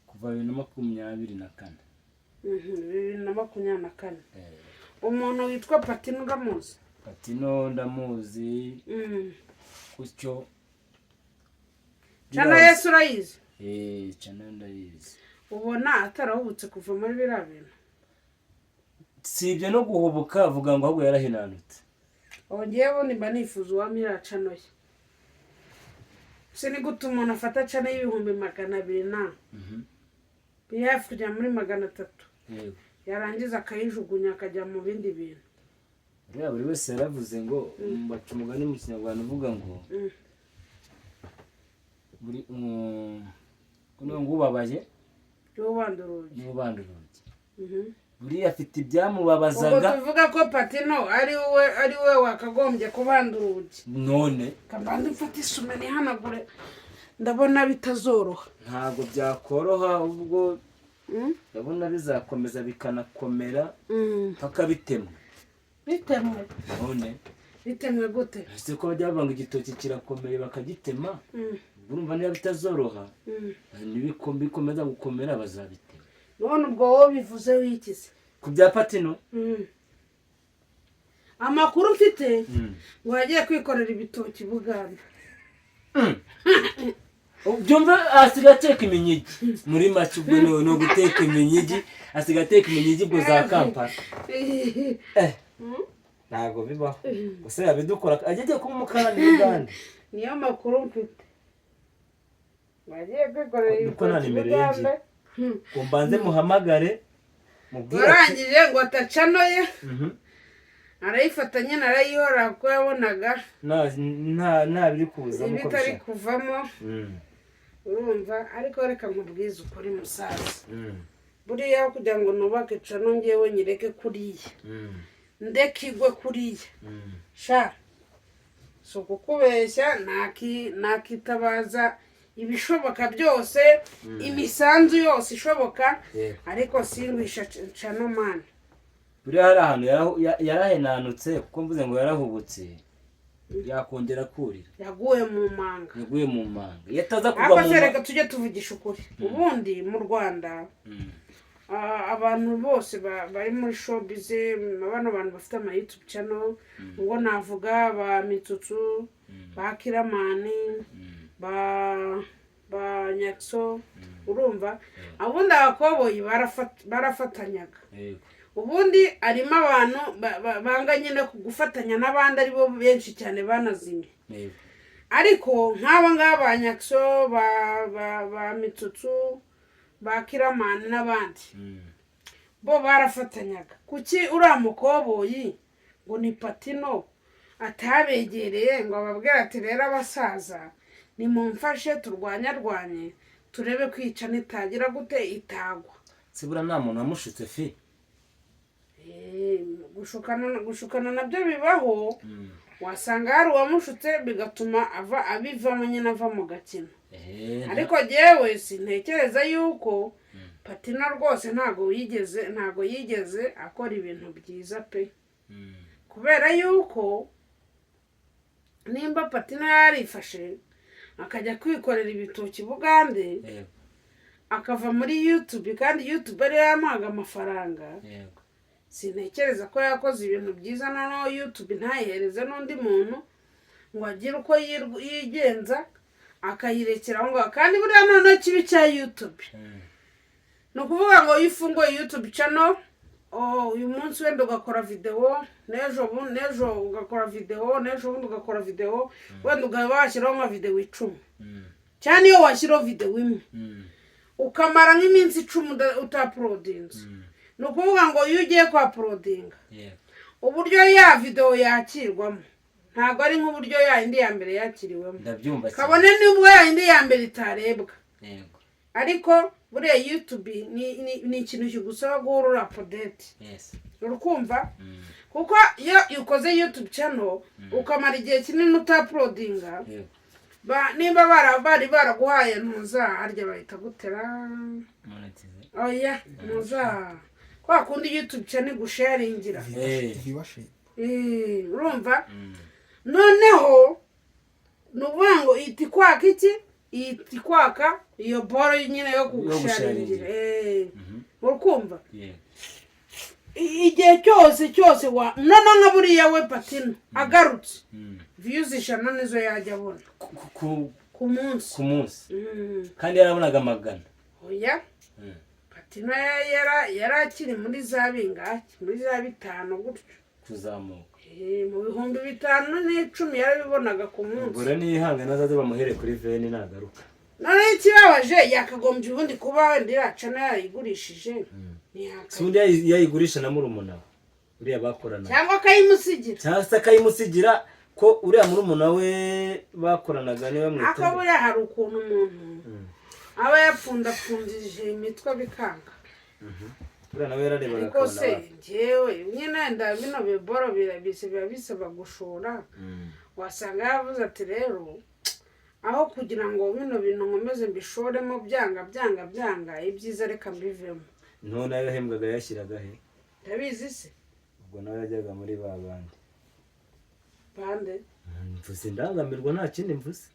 Kuva 2024. 2024. Umuntu witwa Patino uramuzi? Patino ndamuzi. Gutyo. Channel Yesu urayizi? Eh, channel ndayizi. Ubona atarahubutse kuva muri biriya bintu? Si ibyo no guhubuka, avuga ngo ahubwo yarahinanutse. Wongeyeho ubundi mba nifuza uwampa channel ye. Se ni gute umuntu afata channel y'200,000 na biri hafi kujya muri 300, yarangiza akayijugunya akajya mu bindi bintu? Buriya buri wese yaravuze ngo, baca umugani mu Kinyarwanda uvuga ngo buri ngo ubabaye niwe ubanda urugi. Niwe ubanda urugi. Buriya afite ibyamubabazaga. Ubwo tuvuga ko Patino ari we wakagombye kubanda urugi? None. Kabanza mfate isume nihanagure, ndabona bitazoroha. Ntabwo byakoroha ubwo. Ndabona bizakomeza bikanakomera mpaka bitemwe. Bitemwe? None. Bitemwe gute? Ese ko bajya bavuga ngo igitoki kirakomeye bakagitema? Ubwo urumva niba bitazoroha, bikomeza gukomera bazabitema. None ubwo wowe bivuze wikize? Ku bya Patino. Amakuru mfite ngo yagiye kwikorera ibitoki Buganda. Byumva, asigaye ateka iminyigi muri make. Ubwo ni uguteka iminyigi, asigaye ateka iminyigi ubwo za Kampala. Ntabwo bibaho gusa yabidukora, ajya agiye kuba umukarani Uganda. Niyo makuru mfite, bagiye kwikorera Niko nta ibitoki nimero ye Buganda. ngira. Ngo mbanze muhamagare mubwire ati Warangije ngo atacano ye, arayifata nyine arayihora kuko yabonaga Nta biri kuzamo uko ibitari bishaka. kuvamo. Urumva, ariko reka nkubwize ukuri, musaza, buriya kugira ngo nubake channel ngewe nyireke kuriya, ndeke igwe kuriya, sha, si ukukubeshya, nakitabaza ibishoboka byose, imisanzu yose ishoboka, ariko singwisha channel, man. Buriya hari ahantu yarahenanutse, kuko mvuze ngo yarahubutse yakongera kurira. Yaguye mu manga. Yaguye mu manga, iyo ataza kugwa Ariko mu se manga. reka tujye tuvugisha ukuri, ubundi mu Rwanda abantu bose bari muri showbiz, bano bantu bafite ama YouTube channel, ubwo navuga ba Mitsutsu, ba Kiramani, ba Nyaxo, urumva, ubundi abakoboyi barafatanyaga. Ubundi harimo abantu banga nyine gufatanya n'abandi, aribo benshi cyane banazimye. Ariko nk'aba ngaba ba Nyaxo, ba Mitsutsu, ba Kiramani n'abandi, bo barafatanyaga. Kuki uriya mukoboyi ngo ni Patino atabegereye ngo ababwire ati: "Rero abasaza, nimumfashe turwanyarwanye, turebe kwica nitagira gute itagwa"? Sibura nta muntu wamushutse fi. Gushukana nabyo bibaho. Wasanga hari uwamushutse bigatuma ava abivamo nyine, ava mu gakino. Ariko jyewe sintekereza yuko Patino rwose ntabwo yigeze akora ibintu byiza pe, kubera yuko nimba Patino yarifashe akajya kwikorera ibitoki Bugande, akava muri YouTube, kandi YouTube ariyo yamuhaga amafaranga, sintekereza ko yakoze ibintu byiza. Noneho YouTube ntayihereze n'undi muntu ngo agire uko yigenza, akayirekera aho ngaho. Kandi buriya noneho kibi cya YouTube, ni ukuvuga ngo iyo ufunguye YouTube channel, oh, uyu munsi wenda ugakora videwo, n'ejo ugakora videwo, n'ejo bundi ugakora videwo, wenda ukaba washyiraho nka videwo 10, cyane iyo washyiraho videwo imwe, ukamara nk'iminsi 10 utauploadinze, ni ukuvuga ngo iyo ugiye kuuploadinga, uburyo ya videwo yakirwamo ntabwo ari nk'uburyo ya yindi ya mbere yakiriwemo. Ndabyumva cyane. Kabone n'ubwo ya yindi ya mbere itarebwa, ariko buriya YouTube ni ikintu kigusaba guhora uri update. Urukumva? Kuko iyo ukoze YouTube channel ukamara igihe kinini utauploadinga, niba bari baraguhaye ntuza harya bahita gutera Monetize. Oya, ntuza kwa kundi YouTube channel igusharingira. Viewership. Urumva, noneho ni ukuvuga ngo ihita ikwaka iki, ihita ikwaka iyo boro nyine yo kugusharingira. Urukumva? Yego. Igihe cyose cyose wa noneho nka buriya we Patino agarutse, views 100 nizo yajya abona ku munsi. Ku munsi? Mm. Kandi yarabonaga amagana. Oya. Patino yari akiri muri za bingahe, muri za bitanu gutyo. Kuzamuka. Mu 5010 yarabibonaga ku munsi. Ubwo rero niyihangane, azaze bamuhere kuri veni nagaruka. Noneho ikibabaje, yakagombye ubundi kuba wenda iracana yarayigurishije. Si undi yayigurisha na murumuna we uriya bakoranaga. Cyangwa akayimusigira. Cyangwa se akayimusigira, ko uriya murumuna we bakoranaga niwe Ariko mwiteze. buriya hari ukuntu umuntu aba yapfundapfundije imitwe bikanga. Buriya nawe yararebaga Ariko akabona se ba njyewe nyine wenda bino biboro biba bisaba gushora. Wasanga yavuze ati: "Rero aho kugira ngo bino bintu nkomeze mbishoremo byanga byanga byanga, ibyiza reka mbivemo." None ayo yahembwaga yashyiraga he? Ndabizi se? Ubwo nawe yajyaga muri ba bandi. Bande? Mvuze indangamirwa, nta kindi mvuze.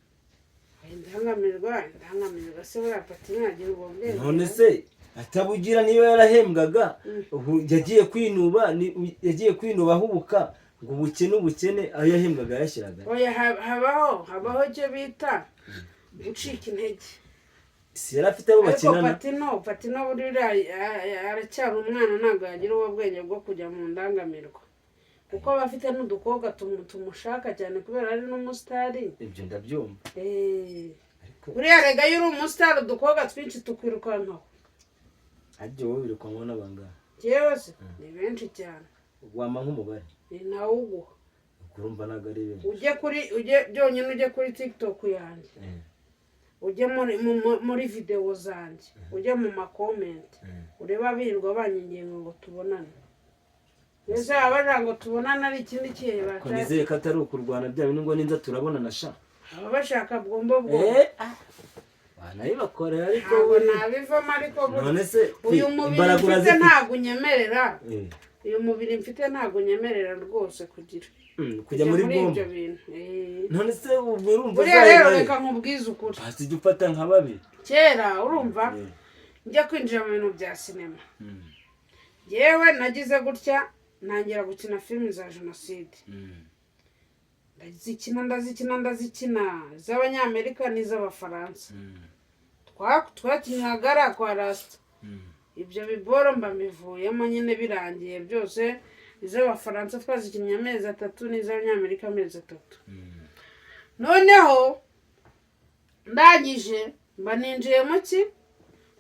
Indangamirwa, indangamirwa se buriya Patino yagira ubwo bwenge? None se atabugira niba yarahembwaga? Ubu yagiye kwinuba, yagiye kwinuba ahubuka ngo ubukene, ubukene, ayo yahembwaga yashyiraga. Oya, habaho icyo bita gucika intege. Si yari afite abo Ariko bakinana? Patino buriya aracyari umwana, ntabwo yagira ubwo bwenge bwo kujya mu ndangamirwa, kuko aba afite n'udukobwa tumushaka cyane kubera ari n'umusitari. Ibyo ndabyumva. Ariko Buriya rega iyo uri umusitari, udukobwa twinshi tukwirukankaho. Aryo wowe wirukanwaho n'abangahe? Njyewe se ni benshi cyane. Wampa nk'umubare? Ni ntawuguha. Ubwo urumva ntabwo ari benshi. Ujye kuri, ujye byonyine, ujye kuri TikTok yanjye, ujye muri videwo zanjye, ujye mu ma comment, urebe abirirwa banyinginga ngo tubonane. Mbese baba bagira ngo tubonane ari ikindi kihe? Ko Bashaka nizere ko atari ukurwana bya bintu ngo ninza turabonana sha. Baba bashaka bwombo bwombo. Wanabibakorera ariko Ntabwo buriya nabivamo, ariko none se uyu mubiri imbaraga mfite urazifite? ntabwo unyemerera. Uyu mubiri mfite ntabwo unyemerera rwose kugira Kujya muri ibyo bombo. bintu. None se ubwo urumva Buriya rero uzahera he? reka nkubwize ukuri. Basi jya ufata nka babiri. Kera, urumva, njya kwinjira mu bintu bya sinema, yewe nagize gutya ntangira gukina filimi za jenoside. Ndazikina, ndazikina, ndazikina, iz'Abanyamerika n'iz'Abafaransa. Twakiniraga ari kwa Rasita. Ibyo biboro mba mbivuyemo nyine, birangiye byose. Iz'Abafaransa twazikinnye amezi 3, n'iz'Abanyamerika amezi 3. Noneho ndangije mba ninjiye mu ki,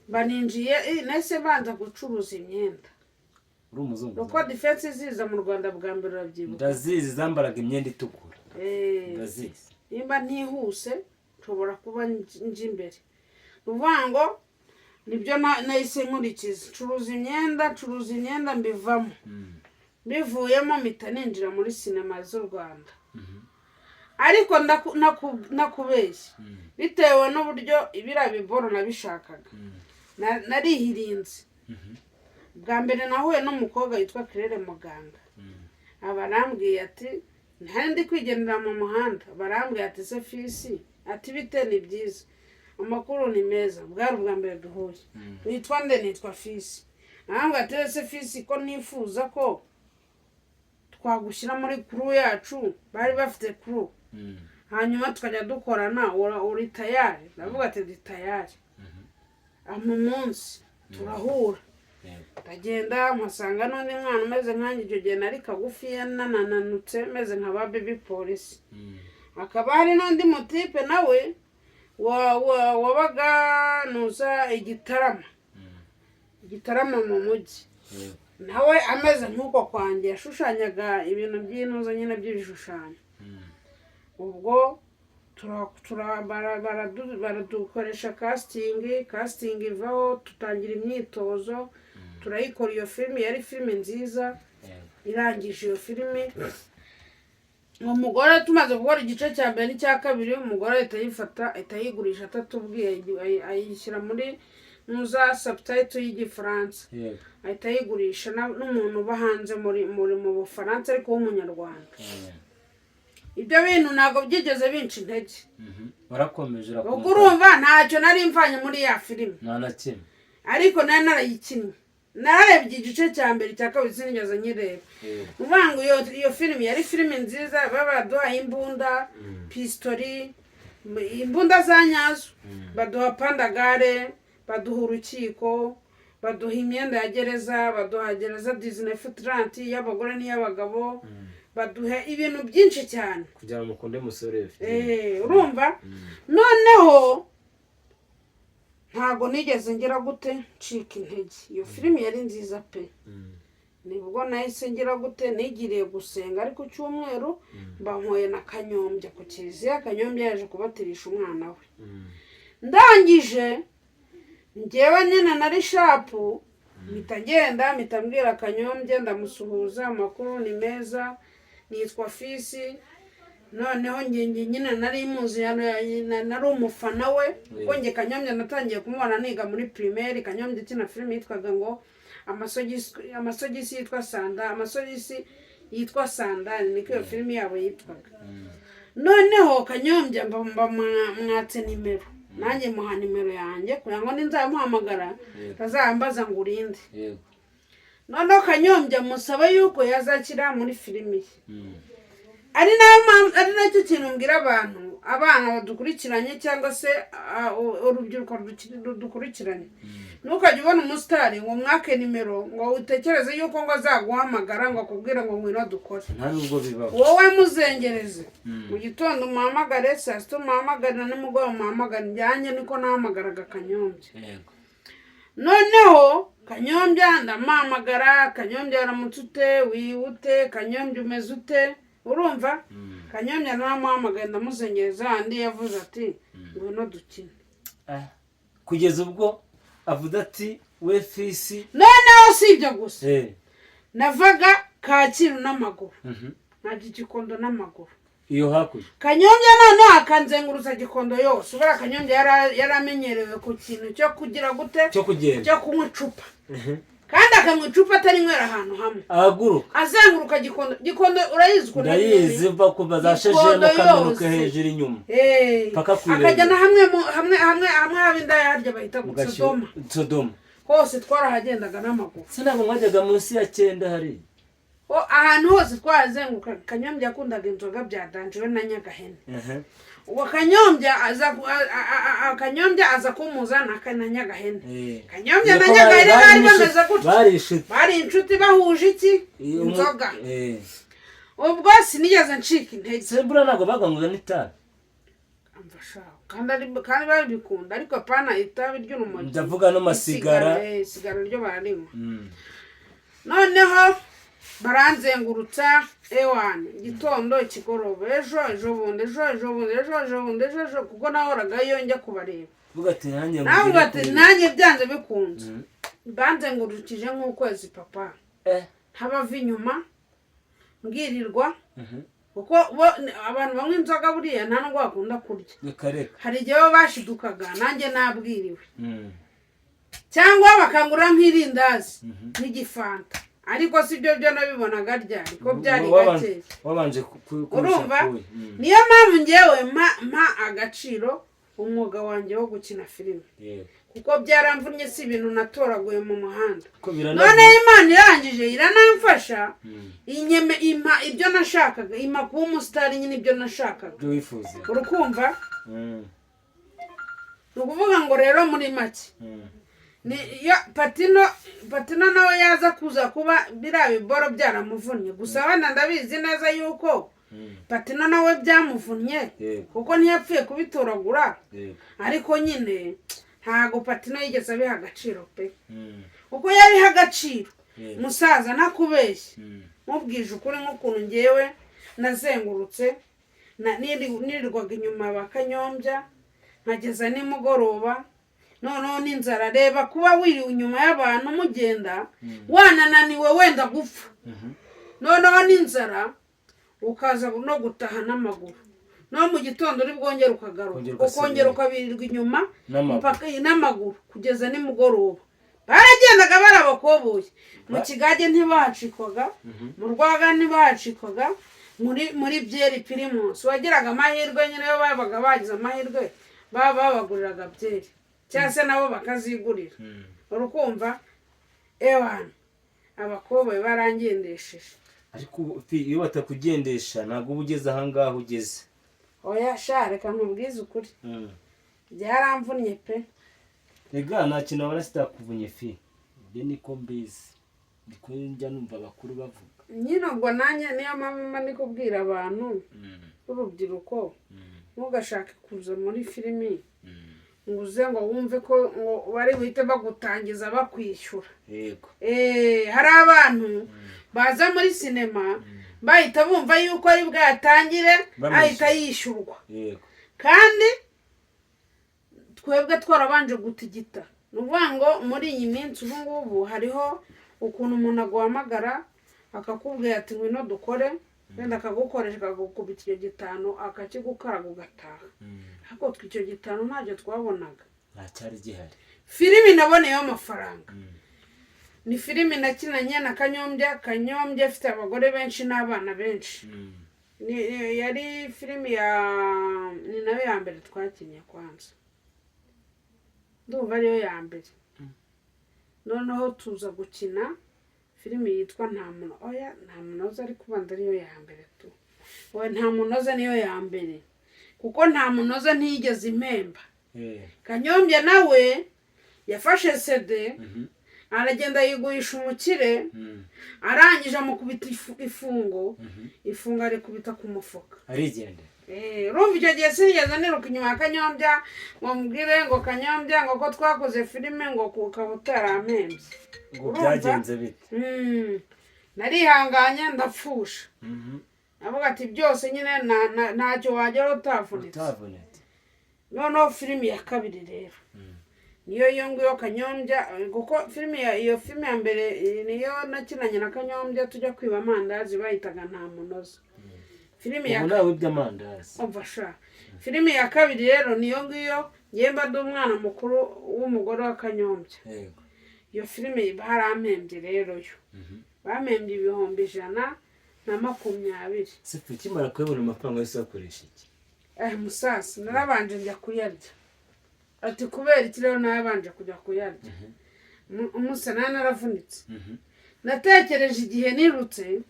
mba ninjiye, nahise banza gucuruza imyenda. Uri umuzungu. Uko Defense ziza mu Rwanda bwa mbere, urabyibuka? Ndazizi, zambaraga imyenda itukura. Ndazizi. Nimba ntihuse nshobora kuba nje imbere. Ni ukuvuga ngo nibyo nahise nkurikiza, ncuruza imyenda, ncuruza imyenda, mbivamo. Mbivuyemo mpita ninjira muri sinema z'u Rwanda. Ariko nakubeshya, bitewe n'uburyo ibiriya biboro nabishakaga, narihirinze. Bwa mbere nahuye n'umukobwa witwa Claire Muganga. Aba arambwiye ati, ntari ndi kwigendera mu muhanda, barambwiye ati: "Se Fisi," ati, "bite? Ni byiza, amakuru ni meza." Bwari ubwa mbere duhuye. "Witwa nde?" "Nitwa Fisi." Arambwira ati: "Ese Fisi, ko nifuza ko twagushyira muri crew yacu," bari bafite crew, "hanyuma tukajya dukorana, uri tayari?" Ndavuga ati: "Ndi tayari." Mu munsi turahura. Ndagenda mpasanga n'undi mwana umeze nkanjye. Icyo gihe nari kagufiya, nanananutse, meze nka ba baby polisi. Hakaba hari n'undi mutipe nawe wabaga nuza Igitarama, Igitarama mu mujyi, nawe ameze nk'uko kwanjye, yashushanyaga ibintu by'intuza nyine, by'ibishushanyo. Ubwo baradukoresha casting, casting ivaho, tutangira imyitozo, turayikora. Iyo filimi yari filimi nziza. Irangije iyo filimi, umugore, tumaze gukora igice cya mbere n'icya kabiri, umugore ahita ayifata, ahita ayigurisha atatubwiye, ayishyira muri muza subtitle y'Igifaransa. Ahita ayigurisha n'umuntu uba hanze muri mu Bufaransa, ariko w'Umunyarwanda. Ibyo bintu ntabwo byigeze binca intege. Warakomeje. Ubwo urakomeza. Urumva ntacyo nari mvanye muri ya filime. Nta na kimwe. Ariko nari narayikinnye, nararebye igice cya mbere, icya kabiri sinigeze nyireba. Uvuga ngo iyo filimi yari filimi nziza. Baba baduhaye imbunda, pistori, imbunda za nyazo, baduha pandagare, baduha urukiko, baduha imyenda ya gereza, baduha gereza 19 trente y'abagore n'iy'abagabo, baduha ibintu byinshi cyane. Kugira ngo mukunde musore. Urumva noneho ntabwo nigeze ngira gute, ncika intege. Iyo filimi yari nziza pe. Nibwo nahise ngira gute, nigiriye gusenga, ariko cyumweru mba nkuye na Kanyombya ku kiliziya. Kanyombya yaje kubatirisha umwana we. Ndangije ngewe nyine nari sharp, mpita ngenda, mpita mbwira Kanyombya, ndamusuhuza: "Amakuru ni meza, nitwa Fisi." Noneho njye nyine nari muzi, nari umufana we, kuko njye Kanyombya natangiye kumubona niga muri primaire. Kanyombya akina filime yitwaga ngo amasogisi, amasogisi yitwa sanda, amasogisi yitwa sandali, niko iyo filime yabo yitwaga. Noneho Kanyombya mba mwatse nimero, nanjye muha nimero yanjye kugira ngo ninzamuhamagara atazambaza ngo urinde. Noneho Kanyombya musaba yuko yazakira muri filimi ye. Ari nayo mpamvu, ari nacyo kintu mbwira abantu, abana badukurikiranye cyangwa se urubyiruko rudukurikiranye: ntukajye ubona umusitari ngo mwake nimero, ngo utekereze yuko ngo azaguhamagara ngo akubwire ngo ngwino dukore. Nta nubwo bibaho. Wowe muzengereze, mu gitondo umuhamagare, saa sita umuhamagare, na nimugoroba umuhamagare. Njyanye niko nahamagaraga Kanyombya. Noneho Kanyombya ndamuhamagara: "Kanyombya, aramutse ute? Wihute Kanyombya, umeze ute?" Urumva, Kanyombya naramuhamagaye, ndamuzengereza, andi yavuze ati: "Ngwino dukine." Kugeza ubwo avuze ati: "We Fisi." Noneho si ibyo gusa, navaga Kacyiru n'amaguru, nkajya Gikondo n'amaguru. Iyo hakurya. Kanyombya noneho akanzengurutsa Gikondo yose. Ubura Kanyombya yari amenyerewe ku kintu cyo kugira gute? Cyo kugenda. Cyo kunywa icupa, kandi akanywa icupa atarinywera ahantu hamwe. Ahaguruka. Azenguruka Gikondo. Gikondo urayizi ukuntu ari Ndayizi. nini? Va kuva za Gikondo shejeni ukamanuka yose. hejuru inyuma paka ku akajya irembo. na hamwe hamwe haba indaya, harya bahita Sodoma. Sodoma. Hose twarahagendaga n'amaguru. Se ntabwo mwajyaga munsi ya cyenda hariya? Ahantu hose twarazenguruka. Kanyombya yakundaga inzoga bya danger, we na Nyagahene. Ubwo Kanyombya aza Kanyombya aza kumuza na Nyagahene. Kanyombya na Nuko Nyagahene bari inshuti- bameze gutya. Bari inshuti. Bari inshuti bahuje iki? Inzoga. Ubwo sinigeze ncika intege. Se buriya ntabwo baganywaga n'itabi? Umva sha, kandi babikunda, ariko apana itabi ry'urumogi. Ndavuga no masigara. Isigara ryo bararinywa. Noneho baranzengurutsa, ewana, igitondo, ikigoroba, ejo, ejo bundi, ejo, ejo bundi, ejo, ejo bundi, ejo, ejo, kuko nahoragayo njya kubareba. Vuga ati nanjye Nawe ngugire ati kuri- nanjye byanze bikunze. Banzengurukije nk'ukwezi, papa, ntabava inyuma, mbwirirwa, kuko bo abantu banywa inzoga buriya nta nubwo bakunda kurya. Reka reka. Hari igihe baba bashidukaga nanjye nabwiriwe, cyangwa bakangura nk'irindazi n'igifanta, ariko si byo byo nabibonaga ryari ko byari gakeya. Wabanje Urumva? kubi. Niyo mpamvu ngewe mpa agaciro umwuga wanjye wo gukina filime, kuko byaramvunnye, si ibintu natoraguye mu muhanda. Ko biranavuna. Noneho Imana irangije iranamfasha, inyeme impa ibyo nashakaga, impa kuba umusitari nyine, ibyo nashakaga. Ibyo wifuza. Urukumva? Ni ukuvuga ngo rero muri make, ni iyo Patino nawe yaza kuza kuba biriya biboro byaramuvunnye gusa, wenda ndabizi neza yuko Patino nawe byamuvunnye, kuko ntiyapfuye kubitoragura. Ariko nyine ntago Patino yigeze abiha agaciro pe, kuko yabiha agaciro, musaza, ntakubeshye, mubwije ukuri, nk'ukuntu ngewe nazengurutse, nirirwaga inyuma ba Kanyombya nkageza nimugoroba, noneho n'inzara. Reba, kuba wiriwe inyuma y'abantu mugenda wanananiwe, wenda gupfa, noneho n'inzara, ukaza no gutaha n'amaguru, no mu gitondo uri bwongere ukagaruka, Ukongera ugasubira. Ukongera ukabirirwa inyuma N'amaguru. mpaka n'amaguru kugeza nimugoroba. Baragendaga bari abakoboyi, mu kigage ntibacikwaga, mu rwaga ntibacikwaga, muri byeri Primus. Wagiraga amahirwe nyine, iyo babaga bagize amahirwe baba babaguriraga byeri, cyangwa se nabo bakazigurira. Urukumva? Ewana, abakoboyi barangendesheje. Ariko ubu, iyo batakugendesha ntabwo uba ugeze ahangaha ugeze. Oya sha, reka nkubwize ukuri, byaramvunnye pe. Rega nta kintu wabona kitakuvunye fi, ibyo niko mbizi, niko njya numva abakuru bavuga. Nyine ubwo nanjye niyo mpamvu mba ndi kubwira abantu b'urubyiruko, ntugashake kuza muri filimi ngo uze ngo wumve ko ngo bari buhite bagutangiza bakwishyura. Hari abantu baza muri sinema bahita bumva yuko ari bwatangire Bamwishyura. ahita yishyurwa, kandi twebwe twarabanje gutigita. Ni ukuvuga ngo muri iyi minsi ubu ngubu hariho ukuntu umuntu aguhamagara akakubwira ati ngwino dukore, wenda akagukoresha, akagukubita icyo gitanu, akakigukaraga ugataha. Ariko twe icyo gitanu ntacyo twabonaga. Nta cyari gihari. Filimi naboneyeho amafaranga ni filimi nakinanye na Kanyombya. Kanyombya afite abagore benshi n'abana benshi. Yari filimi ya, ni nayo ya mbere twakinnye kwanza, ndumva ariyo ya mbere. Noneho tuza gukina filimi yitwa Nta Muntu, oya, Nta Munoza, ariko ubanza ariyo ya mbere tu. Oya, Nta Munoza niyo ya mbere, kuko Nta Munoza ntiyigeze impemba. Kanyombya nawe yafashe CD, aragenda yigurisha umukire, arangije amukubita ifungo, ifungo arikubita ku mufuka. Arigendera. Urumva icyo gihe sinigeze niruka inyuma ya Kanyombya ngo mubwire ngo Kanyombya, ngo ko twakoze filime, ngo ukaba utarampembye. Ngo Urumva? byagenze bite? Narihanganye ndapfusha, avuga ati byose nyine ntacyo wageraho utavunitse. Utavunitse. Noneho filimi ya kabiri rero niyo iyo ngiyo Kanyombya, kuko filimi ya, iyo filimi ya mbere, niyo nakinanye na Kanyombya tujya kwiba amandazi, bayitaga Nta Munoza. Filimi ya Ubu nawe wibye amandazi? Umva sha, filimi ya kabiri rero niyo ngiyo ngewe mba ndi umwana mukuru w'umugore wa Kanyombya. Iyo filimi barampembye rero, yo bampembye 120,000. Se ukimara kuyabona amafaranga yose wakoresha iki? Musasa, narabanje njya kuyarya. Ati kubera iki rero narabanje kujya kuyarya? Umusa, nari naravunitse, natekereje igihe nirutse.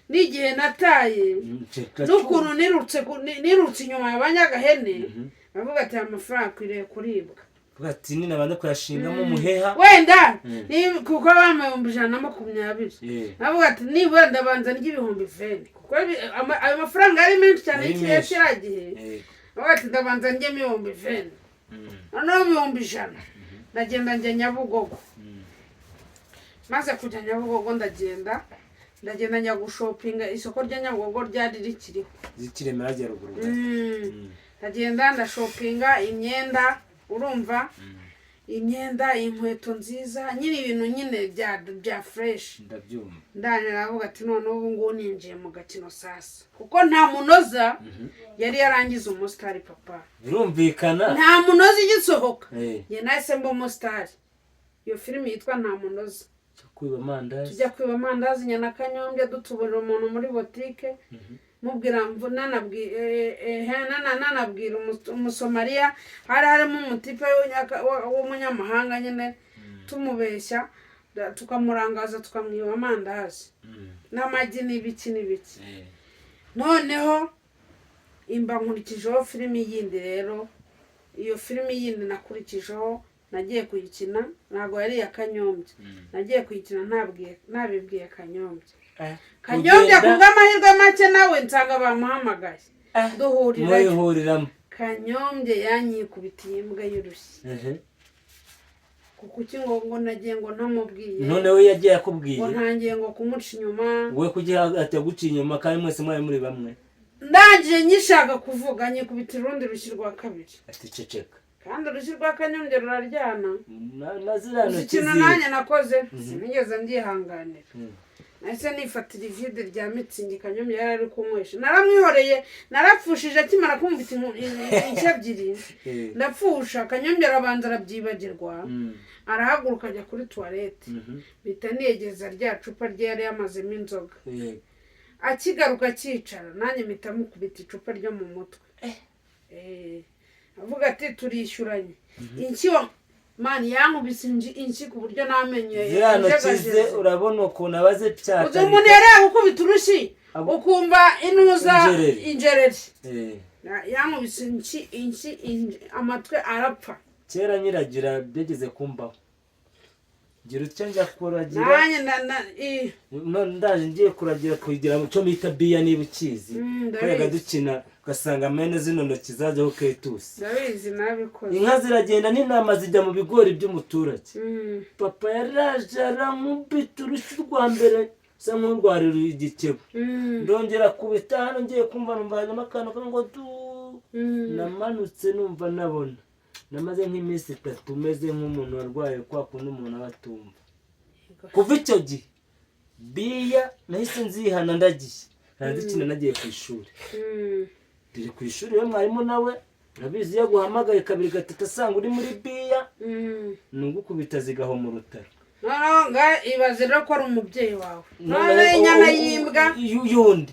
N'igihe nataye n'ukuntu nirutse inyuma ya banyagahene, bavuga ati aya mafaranga akwiriye kuribwa. Vuga ati nina banza kuyashingamo umuheha. Wenda kuko bampaye 120,000. Navuga ati nibura ndabanza ndya 20,000, kuko ayo mafaranga yari menshi cyane. Yari y'ikiriya menshi. Kiriya gihe navuga ati ndabanza ndyemo 20,000, noneho 100,000 ndagenda njya Nyabugogo. Maze kujya Nyabugogo, ndagenda njya gushopinga. Isoko rya Nyabugogo ryari rikiriho. Zikiremera rya ruguru gato. Ndagenda ndashopinga imyenda, urumva, imyenda, inkweto nziza nyine, ibintu nyine bya fresh. Ndabyumva. Ndangije aravuga ati noneho ubu ngubu ninjiye mu gakino sasa, kuko nta munoza yari yarangiza umusitari, papa. Birumvikana. Nta munoza igisohoka. Njye nahise mba umusitari. Iyo filimi yitwa Nta Munoza. Cyo kwiba amandazi. Tujya kwiba amandazi nyana Kanyombya, dutuburira umuntu muri botike, mubwira nanabwira umusomaliya, hari harimo umutipe w'umunyamahanga nyine, tumubeshya tukamurangaza, tukamwiba amandazi n'amagi n'ibiki n'ibiki. Noneho imba nkurikijeho filimi yindi. Rero iyo filimi yindi nakurikijeho, nagiye kuyikina, ntabwo yari iya Kanyombya. Nagiye kuyikina ntabibwiye Kanyombya. Kanyombya ku bw'amahirwe make nawe nsanga bamuhamagaye, duhurirayo. Muyihuriramo. Kanyombya yanyikubitiye imbwa y'urushyi. Kuko iki ngo nagiye ngo ntamubwiye. None we yagiye akubwiye? Ngo ntangiye ngo kumuca inyuma. We kugira ataguciye inyuma kandi mwese mwari muri bamwe? Ndangije nyishaka kuvuga, nyikubitira urundi rushyi rwa kabiri. Ati ceceka. Kandi urushyi rwa Kanyombya ruraryana. Na ziriya Uzi ntoki ikintu ziwe. nanjye nakoze? Sinigeze mbyihanganira. Nahise nifatira ivide rya mitsingi Kanyombya yari ari kunywesha, naramwihoreye, narapfushije. Akimara kumvita inshyi ebyiri, ndapfusha. Kanyombya arabanza arabyibagirwa, arahaguruka ajya kuri tuwarete. Mpita niyegeza rya cupa rye yari yamazemo inzoga. Akigaruka akicara, nanjye mpita mukubita icupa ryo mu mutwe. Avuga ati turishyuranye inshyi wa mani. Yankubise inshyi ku buryo n'amenyo Ziriya ntoki ze. yajegajeze. Urabona ukuntu abaze. Uzi Pyatarika. umuntu yari yagukubita urushyi ukumva intuza. Injereri. Injereri. Yankubise inshyi inshyi, amatwi arapfa. Kera nyiragira byageze kumbaho, ngira utya njya kuragira. Nanjye None ndaje ngiye kuragira kugira mu cyo bita biya, niba ukizi. Ndabizi. Twajyaga dukina ugasanga mene zino ntoki zajyaho ketusi. Ndabizi, nabikoze. Inka ziragenda n'intama zijya mu bigori by'umuturage. Papa yaraje arankubita urushyi rwa mbere usa nk'urwarira igikebo. Ndongera kubita hano, ngiye kumva numva hanyuma akantu kamwe ngo du. Namanutse numva nabona namaze nk'iminsi 3 meze nk'umuntu warwaye kwa kundi umuntu aba atumva. Kuva icyo gihe biya nahise nzihana, ndagiye narazikina nagiye ku ishuri. Turi ku ishuri rero, mwarimu nawe urabizi, iyo aguhamagaye kabiri gatatu asanga uri muri biya, ni ugukubita zigahoma urutaro. Noneho nga ibaze rero ko ari umubyeyi wawe, noneho inyana y'imbwa yundi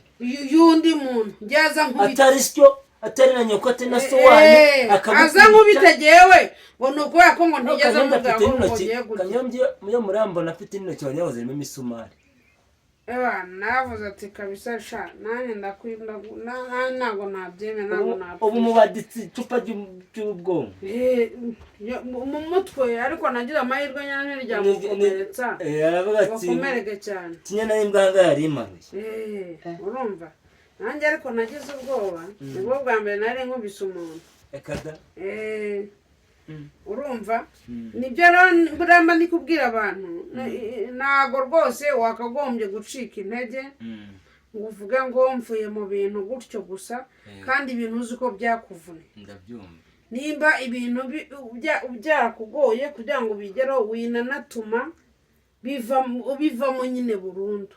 y'undi muntu njye aza nkubita. Atari syo, atari na nyoko, atari na so wanyu. Aza nkubita jyewe ngo ni ukubera ko ngo ntigeze Kanyombya amubwira afite ngo ngo n'intoki. ngiye gutya. Kanyombya iyo murambona afite n'intoki wagira ngo zirimo imisumari. Eba navuze ati kabisa sha, nanjye ndakwirinda, nanjye ntabwo nabyemera, ntabwo Ubu napfa. Mubaditse icupa ry'ubwonko. Mu mutwe, ariko nagize amahirwe nyine ntiryamukomeretsa. Aravuga ati Bakomereke cyane. Ikinyana y'imbwa ahangaha yari imanuye. Urumva nanjye ariko nagize ubwoba, nibwo bwa mbere nari nkubise umuntu. Reka da. Urumva nibyo rero buriya mba ndi kubwira abantu, ntabwo rwose wakagombye gucika intege ngo uvuge ngo mvuye mu bintu gutyo gusa, kandi ibintu uzi ko byakuvunnye. Ndabyumva. Nimba ibintu byarakugoye kugira ngo ubigereho, winanatuma bivamo nyine burundu.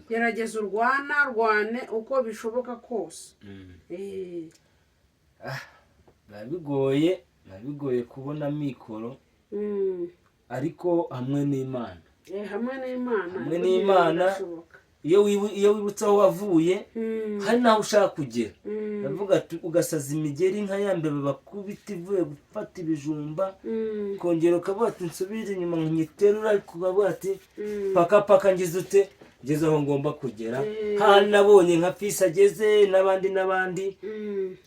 Gerageza urwana rwane uko bishoboka kose. Biba bigoye kubona mikoro, ariko hamwe n'Imana. Hamwe n'Imana. Hamwe n'Imana. Birashoboka. Iyo wibutse aho wavuye, hari n'aho ushaka kugera, ndavuga ati ugasaza imigeri nka ya mbeba bakubita ivuye gufata ibijumba, ukongera ukavuga ati nsubire inyuma nkiterura, ariko ukavuga ati paka paka ngize ute. ngeze aho ngomba kugera, hahandi nabonye nka Fisi ageze n'abandi n'abandi,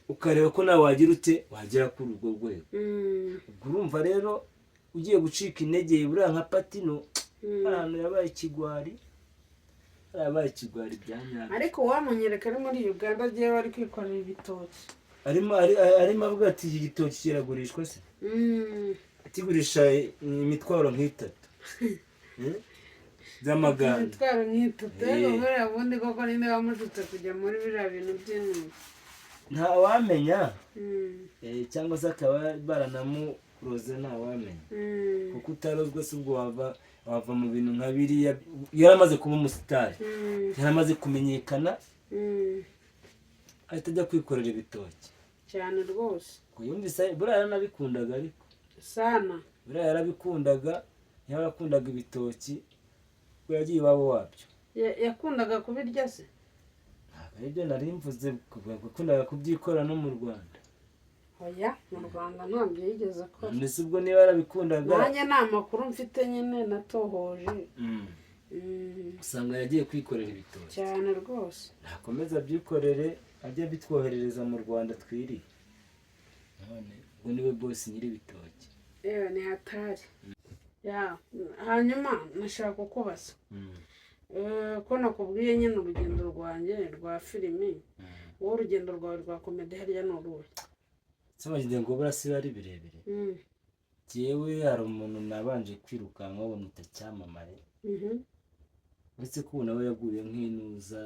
ukareba ko nawe wagira ute, wagera kuri urwo rwego. Ubwo urumva rero ugiye gucika intege, buriya nka Patino ahantu yabaye ikigwari, yabaye ikigwari bya nyabyo. Ariko uwamunyereka ari muri Uganda agiye bari kwikorera ibitoki. Arimo avuga ati: "Iki gitoki kiragurishwa se?" Akigurisha imitwaro nk'itatu by'amaganda. Imitwaro nk'itatu. Ariko buriya bundi koko ninde wamushutse kujya muri biriya bintu by'intuzi? Ntawamenya. Cyangwa se akaba baranamuroze, ntawamenya. Kuko utarozwe se ubwo wava mu bintu nka biriya? Yaramaze kuba umusitari, yaramaze kumenyekana, ahita ajya kwikorera ibitoki. Cyane rwose. Ngo yumvise buriya yaranabikundaga ariko. Sana. Buriya yarabikundaga, yarakundaga ibitoki, ubwo yagiye iwabo wabyo. Yakundaga kubirya se? Ntabwo aribyo nari mvuze, yakundaga kubyikora no mu Rwanda. Oya, mu Rwanda ntabyo yigeze akora. None se ubwo niba yarabikundaga? Nanjye nta makuru mfite nyine, natohoje. Usanga yagiye kwikorera ibitoki. Cyane rwose. Nakomeza abyikorere, ajye abitwoherereza mu Rwanda twiriye. None ubwo niwe boss nyiri ibitoki. Yewe, ni hatari ya. Hanyuma nashaka kukubaza, ko nakubwiye nyine urugendo rwanjye rwa filimi, wowe urugendo rwawe rwa comedy harya ni uruhe? Se ngo burasi ari birebire. Jyewe hari umuntu nabanje kwirukankaho bamwita Cyamamare. Uretse ko ubu nawe yaguye nk'inuza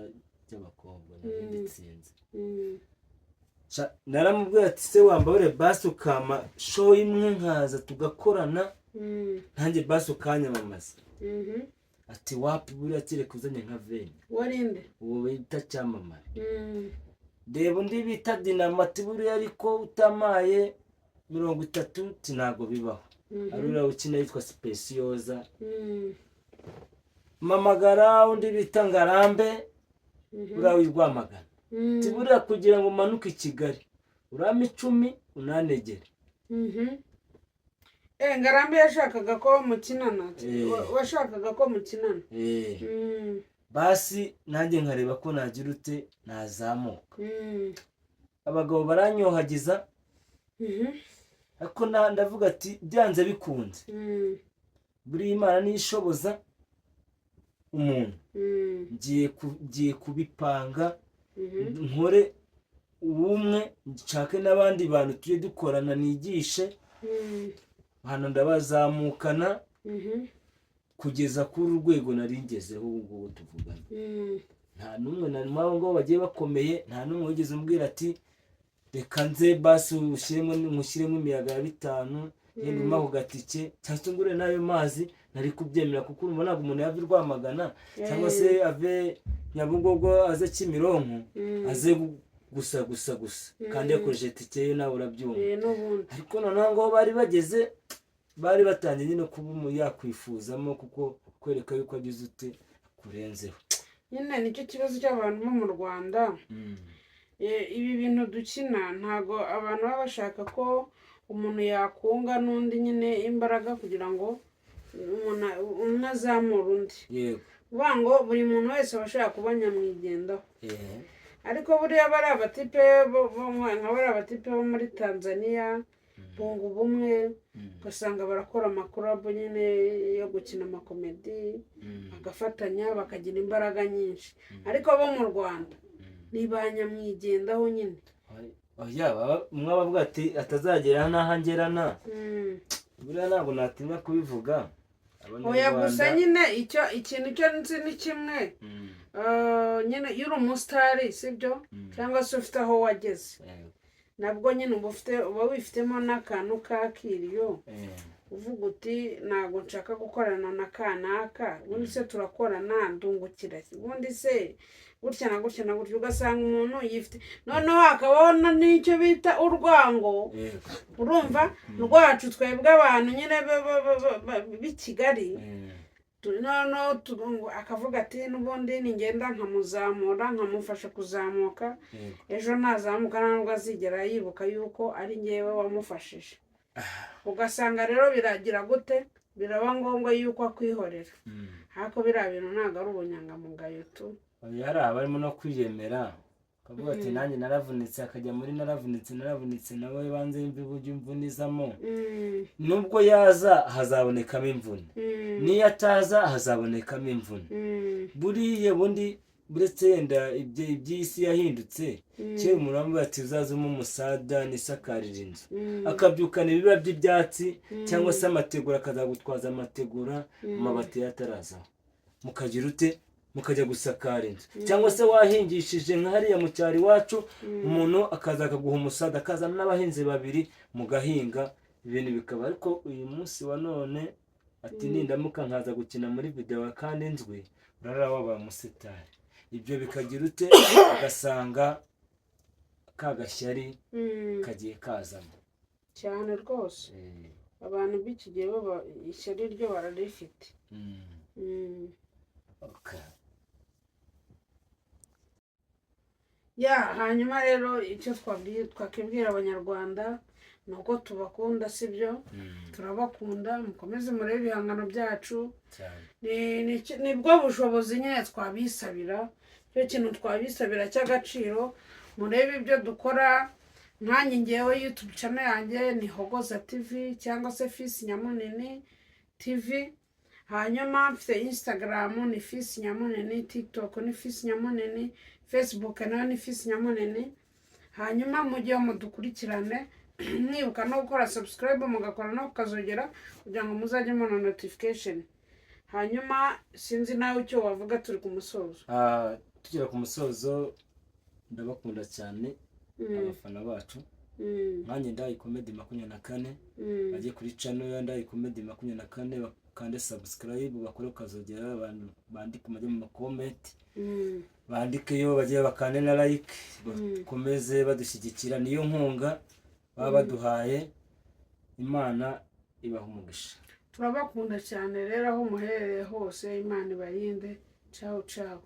ry'abakobwa nari nditsinze. Naramubwiye ati: "Se wambabare basi ukama show imwe nkaza tugakorana, nanjye basi ukanyamamaza." Ati: "Wapi, buriya kereka uzanye nka veni." Warinde? Uwo bita Cyamamare. Reba undi bita Dinamo, ati: "Buriya ariko utamaye 30." Ati: "Ntabwo bibaho." Ari uriya ukina yitwa Sipesiyoza. Mpamagara undi bita Ngarambe, uriya w'i Rwamagana. Ati: "Buriya kugira ngo umanuke i Kigali urame 10 unanegere." Ngarambe yashakaga ko mukinana? Eh. Washakaga ko mukinana? Eh. Basi nanjye nkareba ko nagira ute, nazamuka. Abagabo baranyohagiza, ariko ndavuga ati: "Byanze bikunze, buriya Imana niyo ishoboza umuntu." Ngiye kubipanga, nkore ubumwe, nshake n'abandi bantu tujye dukorana, nigishe hano, ndabazamukana kugeza kuri uru rwego nari ngezeho ubu ngubu tuvugana. Nta n'umwe na abo ngabo bagiye bakomeye, nta n'umwe wigeze umbwira ati: "Reka nze basi mushyiremo imiyaga ya 5, yenda umpe ako gatike cyangwa se ngure n'ayo mazi." Nari kubyemera, kuko urumva ntabwo umuntu yava i Rwamagana cyangwa se ave Nyabugogo aze Kimironko, aze gusa gusa gusa kandi yakoresheje itike ye, nawe urabyumva. N'ubundi. Ariko noneho ngo bari bageze, bari batangiye nyine kuba umuntu yakwifuzamo, kuko kwereka yuko agize ute, kurenzeho. Nyine nicyo kibazo cy'abantu bo mu Rwanda. Ibi bintu dukina, ntago abantu baba bashaka ko umuntu yakunga n'undi nyine imbaraga kugira ngo umuntu umwe azamure undi. Uvuga ngo buri muntu wese aba ashaka kuba nyamwigendaho. Ariko buriya bari abatipe nka bariya batipe bo muri Tanzania bunga ubumwe, ugasanga barakora amacollabo nyine yo gukina amacomedy, bagafatanya, bakagira imbaraga nyinshi. Ariko abo mu Rwanda ni ba nyamwigendaho nyine. Oya, umwe aba avuga ati atazagera n'aho ngera na buriya ntabwo natinya kubivuga. Oya, gusa Abanyarwanda nyine icyo ikintu cyo nzi ni kimwe. Nyine iyo uri umusitari, sibyo, cyangwa se ufite aho wageze, nabwo nyine uba ufite, uba wifitemo n'akantu k'akiriyo, uvuga uti: "Ntabwo nshaka gukorana na kanaka, ubundi se turakorana ndungukira, ubundi se gutya na gutya na gutya." Ugasanga umuntu yifite, noneho hakabaho n'icyo bita urwango. Urumva rwacu twebwe abantu nyine b'i Kigali. Noneho akavuga ati: "N'ubundi ningenda nkamuzamura, nkamufasha kuzamuka, ejo nazamuka ntabwo azigera yibuka yuko ari ngewe wamufashije." Ugasanga rero biragira gute? Biraba ngombwa yuko akwihorera, ariko biriya bintu ntabwo ari ubunyangamugayo tu. Oya, hari abarimo no kwiyemera, akavuga ati nanjye naravunitse, akajya muri naravunitse, naravunitse, nawe banze yumve uburyo imvune izamo. Nubwo yaza hazabonekamo imvune, n'iyo ataza hazabonekamo imvune. Buriya bundi buretse yenda iby'isi yahindutse, kera umuntu aramubwira ati uzazemo umusada nisakarira inzu, akabyukana ibiba by'ibyatsi cyangwa se amategura, akazagutwaza amategura amabati yatarazaho, mukagira ute, mukajya gusakara inzu, cyangwa se wahingishije nka hariya mu cyaro iwacu, umuntu akaza akaguha umusada, akazana n'abahinzi babiri, mugahinga, ibintu bikaba. Ariko uyu munsi wa none ati nindamuka nkaza gukina muri videwo kandi nzwi, urara wabaye umusitari, ibyo bikagira ute, ugasanga ka gashyari kagiye kazamo. Cyane rwose. Abantu b'iki gihe baba ishyari ryo bararifite. Okay. Ya, hanyuma rero icyo twakibwira Abanyarwanda ni uko tubakunda, sibyo? Turabakunda, mukomeze murebe ibihangano byacu. Cyane. Nibwo bushobozi nyine twabisabira, icyo kintu twabisabira cy'agaciro, murebe ibyo dukora. Nkanjye ngewe YouTube channel yanjye ni Hogoza TV cyangwa se Fisi Nyamunini TV. Hanyuma mfite Instagram ni Fisi Nyamunini, TikTok ni Fisi Nyamunini, Facebook nayo ni Fisi Nyamunini. Hanyuma mujye mudukurikirane, mwibuka no gukora subscribe, mugakora no kukazogera kugira ngo muzajye mubona notification. Hanyuma sinzi nawe icyo wavuga, turi ku musozo. Ah, tugera ku musozo, ndabakunda cyane abafana bacu. Nkanjye Ndayi Comedy 24, bajye kuri channel ya Ndayi Comedy 24, bakande subscribe, bakore ukazogera, abantu bandike, bajye mu ma comment, bandikeyo, bajye bakande na like, bakomeze badushyigikira, niyo nkunga baba baduhaye. Imana ibaha umugisha. Turabakunda cyane rero, aho muherereye hose Imana ibarinde. Ciao ciao.